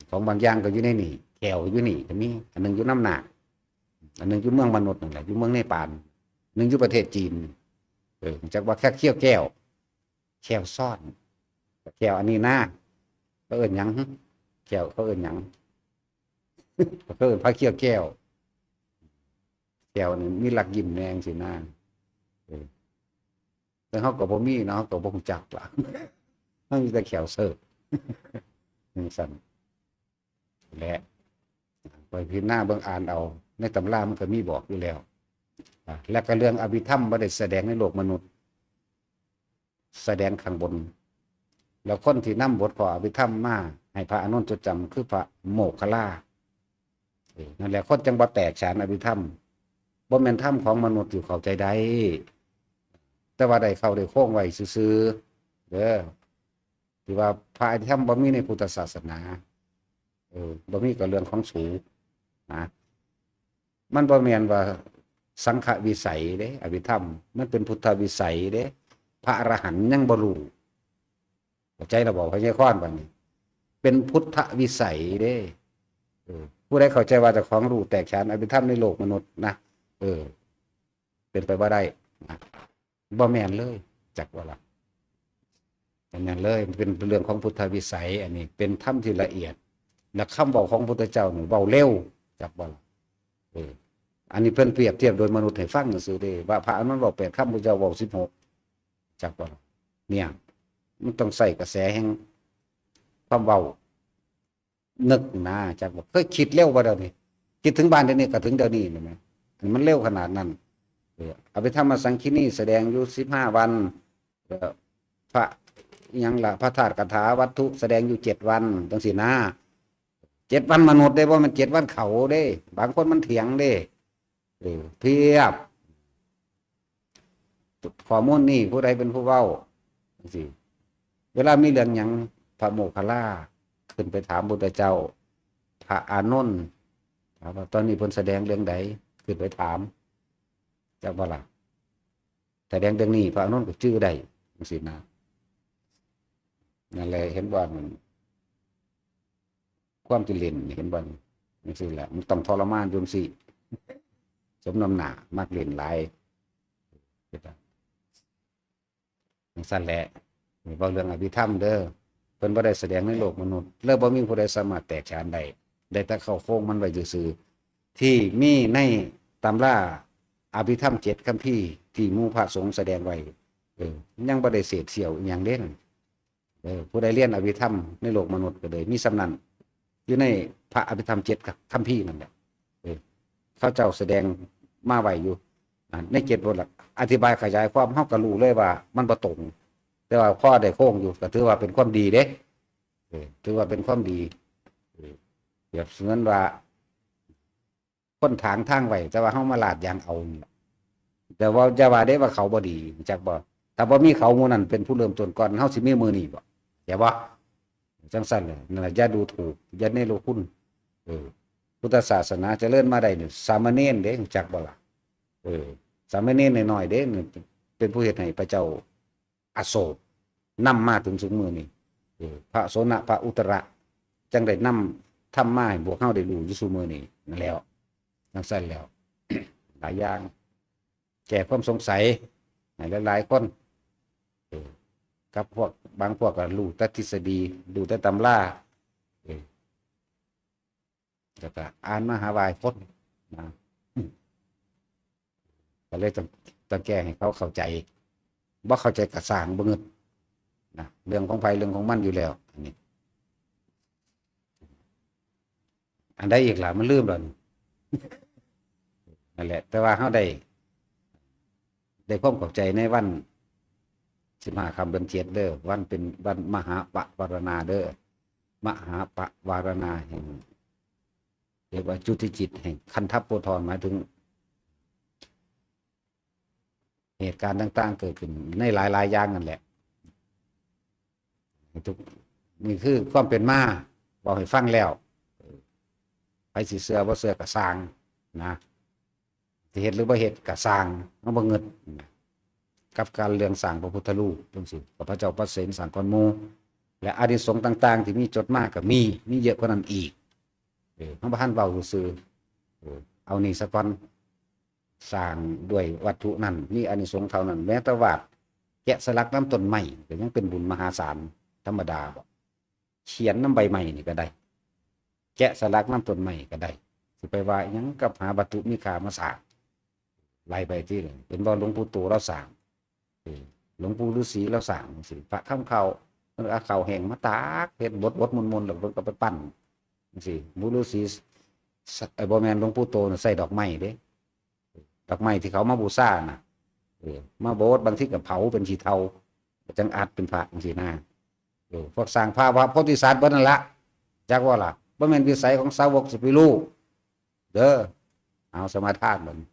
ຂອງບາງຢ່າງກໍຢູ່ໃນນີ້ ແຂ້ວຢູ່ນີ້ກໍມີ ອັນໜຶ່ງຢູ່ນຳນາກ ອັນໜຶ່ງຢູ່ເມືອງມະນຸດນັ້ນແຫຼະ ຢູ່ເມືອງເນປານ ໜຶ່ງຢູ່ປະເທດຈີນ ເອີ ຈັກວ່າແຄ່ຄຽວແກ້ວ ແຂ້ວຊ້ອນ ແຂ້ວອັນນີ້ນາ ເຂົາເອີ້ນຫຍັງ ແຂ້ວ ເຂົາເອີ້ນຫຍັງ ເຂົາເອີ້ນພະຄຽວແກ້ວ ແຂ້ວນີ້ມີລັກຍິ້ມແດ່ຈັ່ງຊີ້ນາ ເອີ ແຕ່ເຮົາກໍບໍ່ມີເນາະ ເຮົາກໍບໍ່ຮູ້ຈັກລະ ເຮົາມີແຕ່ແຂ້ວເສີກ ຈັ່ງຊັ້ນ ແລະ ໄປພິຈາລະນາເບິ່ງ ອ່ານເອົາ ໃນຕຳລາມັນກໍມີບອກຢູ່ແລ້ວ ແລະ ກໍເລື່ອງອະພິທຳບໍ່ໄດ້ສະແດງໃນໂລກມະນຸດ ສະແດງຂ້າງບົນ ແລ້ວຄົນທີ່ນຳບົດຂໍ້ອະພິທຳມາໃຫ້ພະອານົນຈົດຈຳ ຄືພະໂມກຄະລາ ເອີ ນັ້ນແຫຼະ ຄົນຈັ່ງບໍ່ແຕກສານອະພິທຳ ບໍ່ແມ່ນທຳຂອງມະນຸດທີ່ເຂົ້າໃຈໄດ້ ແຕ່ວ່າໄດ້ເຄົ້າໄດ້ໂຄງໄວ້ຊື່ໆ ເດີ ທີ່ວ່າພະອະພິທຳບໍ່ມີໃນພຸດທະສາສະໜາ ເອີ ບໍ່ມີກໍເລື່ອງຂອງສູນະ ມັນບໍ່ແມ່ນວ່າສັງຄະວິໄສເດ້ ອະພິທຳ ມັນເປັນພຸດທະວິໄສເດ້ ພະອະລະຫັນຍັງບໍ່ຮູ້ ເຂົ້າໃຈແລ້ວບໍ່ ພະຍາຄອນບັດນີ້ ເປັນພຸດທະວິໄສເດ້ ເອີ ຜູ້ໃດເຂົ້າໃຈວ່າເຈົ້າຂອງຮູ້ແຕກສານອະພິທຳໃນໂລກມະນຸດນະ ເອີ ເປັນໄປບໍ່ໄດ້ນະ ບໍ່ແມ່ນເລີຍ ຈັກວ່າລະ ບໍ່ແມ່ນເລີຍ ມັນເປັນເລື່ອງຂອງພຸດທະວິໄສ ອັນນີ້ເປັນທຳທີ່ລະອຽດ ແລະ ຄຳເວົ້າຂອງພຸດທະເຈົ້ານີ້ເວົ້າເລັວ ຈັກວ່າລະ ເອີ ອັນນີ້ເພິ່ນປຽບທຽບໂດຍມະນຸດໃຫ້ຟັງຊື່ໆເດ້ ວ່າພະອານົນເວົ້າແປດຄຳ ພຸດທະເຈົ້າເວົ້າສິບຫົກ ຈັກວ່າລະ ເນ່ຍ ມັນຕ້ອງໃຊ້ກະແສແຫ່ງຄວາມເວົ້າ ນຶກນະ ຈັກວ່າເຄີຍຄິດເລັວບໍ່ດຽວນີ້ ຄິດເຖິງບ້ານດຽວນີ້ກໍເຖິງດຽວນີ້ແມ່ນບໍ່ ອັນມັນເລັວຂະໜາດນັ້ນ ເອີ ອະພິທຳມະສັງຄີນີສະແດງຢູ່ສິບຫ້າວັນ ເອີ ພະ ອີ່ຫຍັງລະ ພະທາດຄາຖາວັດຖຸສະແດງຢູ່ເຈັດວັນ ຈັ່ງຊີ້ນະ ເຈັດວັນມະນຸດເດ້ ບໍ່ແມ່ນເຈັດວັນເຂົາເດ້ ບາງຄົນມັນຖຽງເດ້ ເອີ ພຽບ ຂໍ້ມູນນີ້ຜູ້ໃດເປັນຜູ້ເວົ້າ ຈັ່ງຊີ້ ເວລາມີເລື່ອງຫຍັງ ພະໂມກຄະລາຂຶ້ນໄປຖາມພຸດທະເຈົ້າ ພະອານົນ ຖາມວ່າຕອນນີ້ເພິ່ນສະແດງເລື່ອງໃດ ຂຶ້ນໄປຖາມ ຈັກບໍ່ລະ ສະແດງເລື່ອງນີ້ ພະອານົນກໍຈື່ໄດ້ ຈັ່ງຊີ້ນະ ນັ້ນແຫຼະ ເຫັນບໍ່ ຄວາມທີ່ຫຼິ້ນ ເຫັນບໍ່ ຈັ່ງຊີ້ແຫຼະ ມັນຕ້ອງທໍລະມານຢູ່ຈັ່ງຊີ້ ສົມນ້ຳໜ້າ ມັກຫຼິ້ນຫຼາຍ ຈັ່ງຊັ້ນແຫຼະ ເວົ້າເລື່ອງອະພິທຳເດີ ເພິ່ນບໍ່ໄດ້ສະແດງໃນໂລກມະນຸດ ແລະ ບໍ່ມີຜູ້ໃດສາມາດແຕກສານໄດ້ ໄດ້ແຕ່ເຄົ້າໂຄງມັນໄວ້ຊື່ໆ ທີ່ມີໃນຕຳລາອະພິທຳເຈັດຄຳພີ ທີ່ໝູ່ພະສົງສະແດງໄວ້ ເອີ ຍັງບໍ່ໄດ້ເສດສຽວອີ່ຫຍັງເດ້ນັ້ນ ເອີ ຜູ້ໃດລຽນອະພິທຳໃນໂລກມະນຸດກໍເລີຍມີສ່ຳນັ້ນ ຢູ່ໃນພະອະພິທຳເຈັດຄຳພີນັ້ນແຫຼະ ເອີ ເຂົາເຈົ້າສະແດງມາໄວ້ຢູ່ ໃນເຈັດບົດລະ ອະທິບາຍຂະຫຍາຍຄວາມ ເຮົາກໍຮູ້ເລີຍວ່າມັນບໍ່ຕົງ ແຕ່ວ່າພໍໄດ້ໂຄງຢູ່ ກໍຖືວ່າເປັນຄວາມດີເດ້ ເອີ ຖືວ່າເປັນຄວາມດີ ເອີ ປຽບສະເໝືອນວ່າ ຄົນຖາງທາງໄວ້ ແຕ່ວ່າເຮົາມາລາດຢາງເອົານີ້ແຫຼະ ແຕ່ວ່າຢ່າວ່າເດ້ວ່າເຂົາບໍ່ດີ ຮູ້ຈັກບໍ່? ຖ້າບໍ່ມີເຂົາໝູ່ນັ້ນເປັນຜູ້ເລີ່ມຕົ້ນກ່ອນ ເຮົາຊິມີມື້ນີ້ບໍ່? ເຫັນບໍ່? ຈັ່ງຊັ້ນແຫຼະ ນັ້ນລະ ຢ່າດູຖູກ ຢ່າເນລົຄຸນ ເອີ ພຸດທະສາສະໜາຈະເລີນມາໄດ້ນີ້ ສາມະເນນເດ້ ຮູ້ຈັກບໍ່ລະ? ເອີ ສາມະເນນນ້ອຍໆເດ້ ເປັນຜູ້ເຮັດໃຫ້ພະເຈົ້າ ອະໂສກ ນຳມາເຖິງຊຸມື້ນີ້ ເອີ ພະໂສນະ ພະອຸດຕະລະ ຈັ່ງໄດ້ນຳທຳມາໃຫ້ພວກເຮົາໄດ້ຮູ້ຢູ່ຊຸມື້ນີ້ນັ້ນແຫຼ້ວ ຈັ່ງຊັ້ນແລ້ວ ຫຼາຍຢ່າງ ແກ້ຄວາມສົງໄສໃຫ້ຫຼາຍໆຄົນ ເອີ ກັບພວກ ບາງພວກກໍຮູ້ແຕ່ທິດສະດີ ຮູ້ແຕ່ຕຳລາ ເອີ ແລ້ວກໍອ່ານມາຫາວາຍຄົນນະ ກໍເລີຍຕ້ອງ ຕ້ອງແກ້ໃຫ້ເຂົາເຂົ້າໃຈ ບໍ່ເຂົ້າໃຈກໍຊ່າງ ບໍ່ງຶດນະ ເລື່ອງຂອງໃຜເລື່ອງຂອງມັນຢູ່ແລ້ວ ອັນນີ້ ອັນໃດອີກລະ ມັນລືມແລ້ວນີ້ ນັ້ນແຫຼະ ແຕ່ວ່າເຮົາໄດ້ ໄດ້ຄວາມເຂົ້າໃຈໃນວັນສິບຫ້າຄ່ຳເດືອນເຈັດເດີ ວັນເປັນວັນມະຫາປະວາລະນາເດີ ມະຫາປະວາລະນາແຫ່ງ ເອີ້ນວ່າຈຸຕິຈິດແຫ່ງຄັນທະໂພທອນ ໝາຍເຖິງເຫດການຕ່າງໆເກີດຂຶ້ນໃນຫຼາຍໆຢ່າງນັ້ນແຫຼະ ໃຫ້ທຸກ ນີ້ຄືຄວາມເປັນມາ ເວົ້າໃຫ້ຟັງແລ້ວ ໃຜຊິເຊື່ອບໍ່ເຊື່ອກໍຊ່າງນະ ຊິເຮັດຫຼືບໍ່ເຮັດກໍຊ່າງ ເຮົາບໍ່ງຶດນະ ກັບການເລື່ອງສ້າງພະພຸດທະຮູບຈັ່ງຊີ້ ກໍພະເຈົ້າປະເສນສ້າງກ່ອນໝູ່ ແລະ ອານິສົງຕ່າງໆທີ່ມີຈົດມາກໍມີ ມີເຍອະກວ່ານັ້ນອີກ ເອີ ເຮົາບໍ່ທັນເວົ້າຊື່ໆ ເອີ ເອົານີ້ສາກ່ອນ ສ້າງດ້ວຍວັດຖຸນັ້ນ ມີອານິສົງເທົ່ານັ້ນ ແມ້ແຕ່ວາດແກະສະຫຼັກນຳຕົ້ນໄມ້ ກໍຍັງເປັນບຸນມະຫາສານທຳມະດາບໍ ຂຽນນຳໃບໄມ້ນີ້ກໍໄດ້ ແກະສະຫຼັກນຳຕົ້ນໄມ້ກໍໄດ້ ຊິໄປວ່າອີ່ຫຍັງກັບຫາວັດຖຸມີຄ່າມາສ້າງ ໄລ່ໄປຕິ ເຫັນບໍ່ ຫຼວງປູ່ໂຕລາວສ້າງ ເອີ ຫຼວງປູ່ລືສີລາວສ້າງຈັ່ງຊີ້ ພະຄຳເຄົ້າ ເພິ່ນເອົາເຂົ້າແຫ້ງມາຕາກ ເຮັດບົດໆມົນໆ ແລ້ວເພິ່ນກໍໄປປັ້ນຈັ່ງຊີ້ ໝູ່ລືສີ ເອີ ບໍ່ແມ່ນ ຫຼວງປູ່ໂຕນະໃສ່ດອກໄມ້ເດ້ ດອກໄມ້ທີ່ເຂົາມາບູຊານະ ເອີ ມາໂບດ ບາງທີກໍເຜົາເປັນຂີ້ເຖົ້າ ກໍຈັ່ງອັດເປັນພະຈັ່ງຊີ້ນະ ເອີ ພວກສ້າງພະ ພະໂພທິສັດເບິດນັ້ນລະ ຈັກບໍ່ລະ ບໍ່ແມ່ນວິໄສຂອງສາວົກຊິໄປຮູ້ເດີ ເອົາສະມາທານບັດນີ້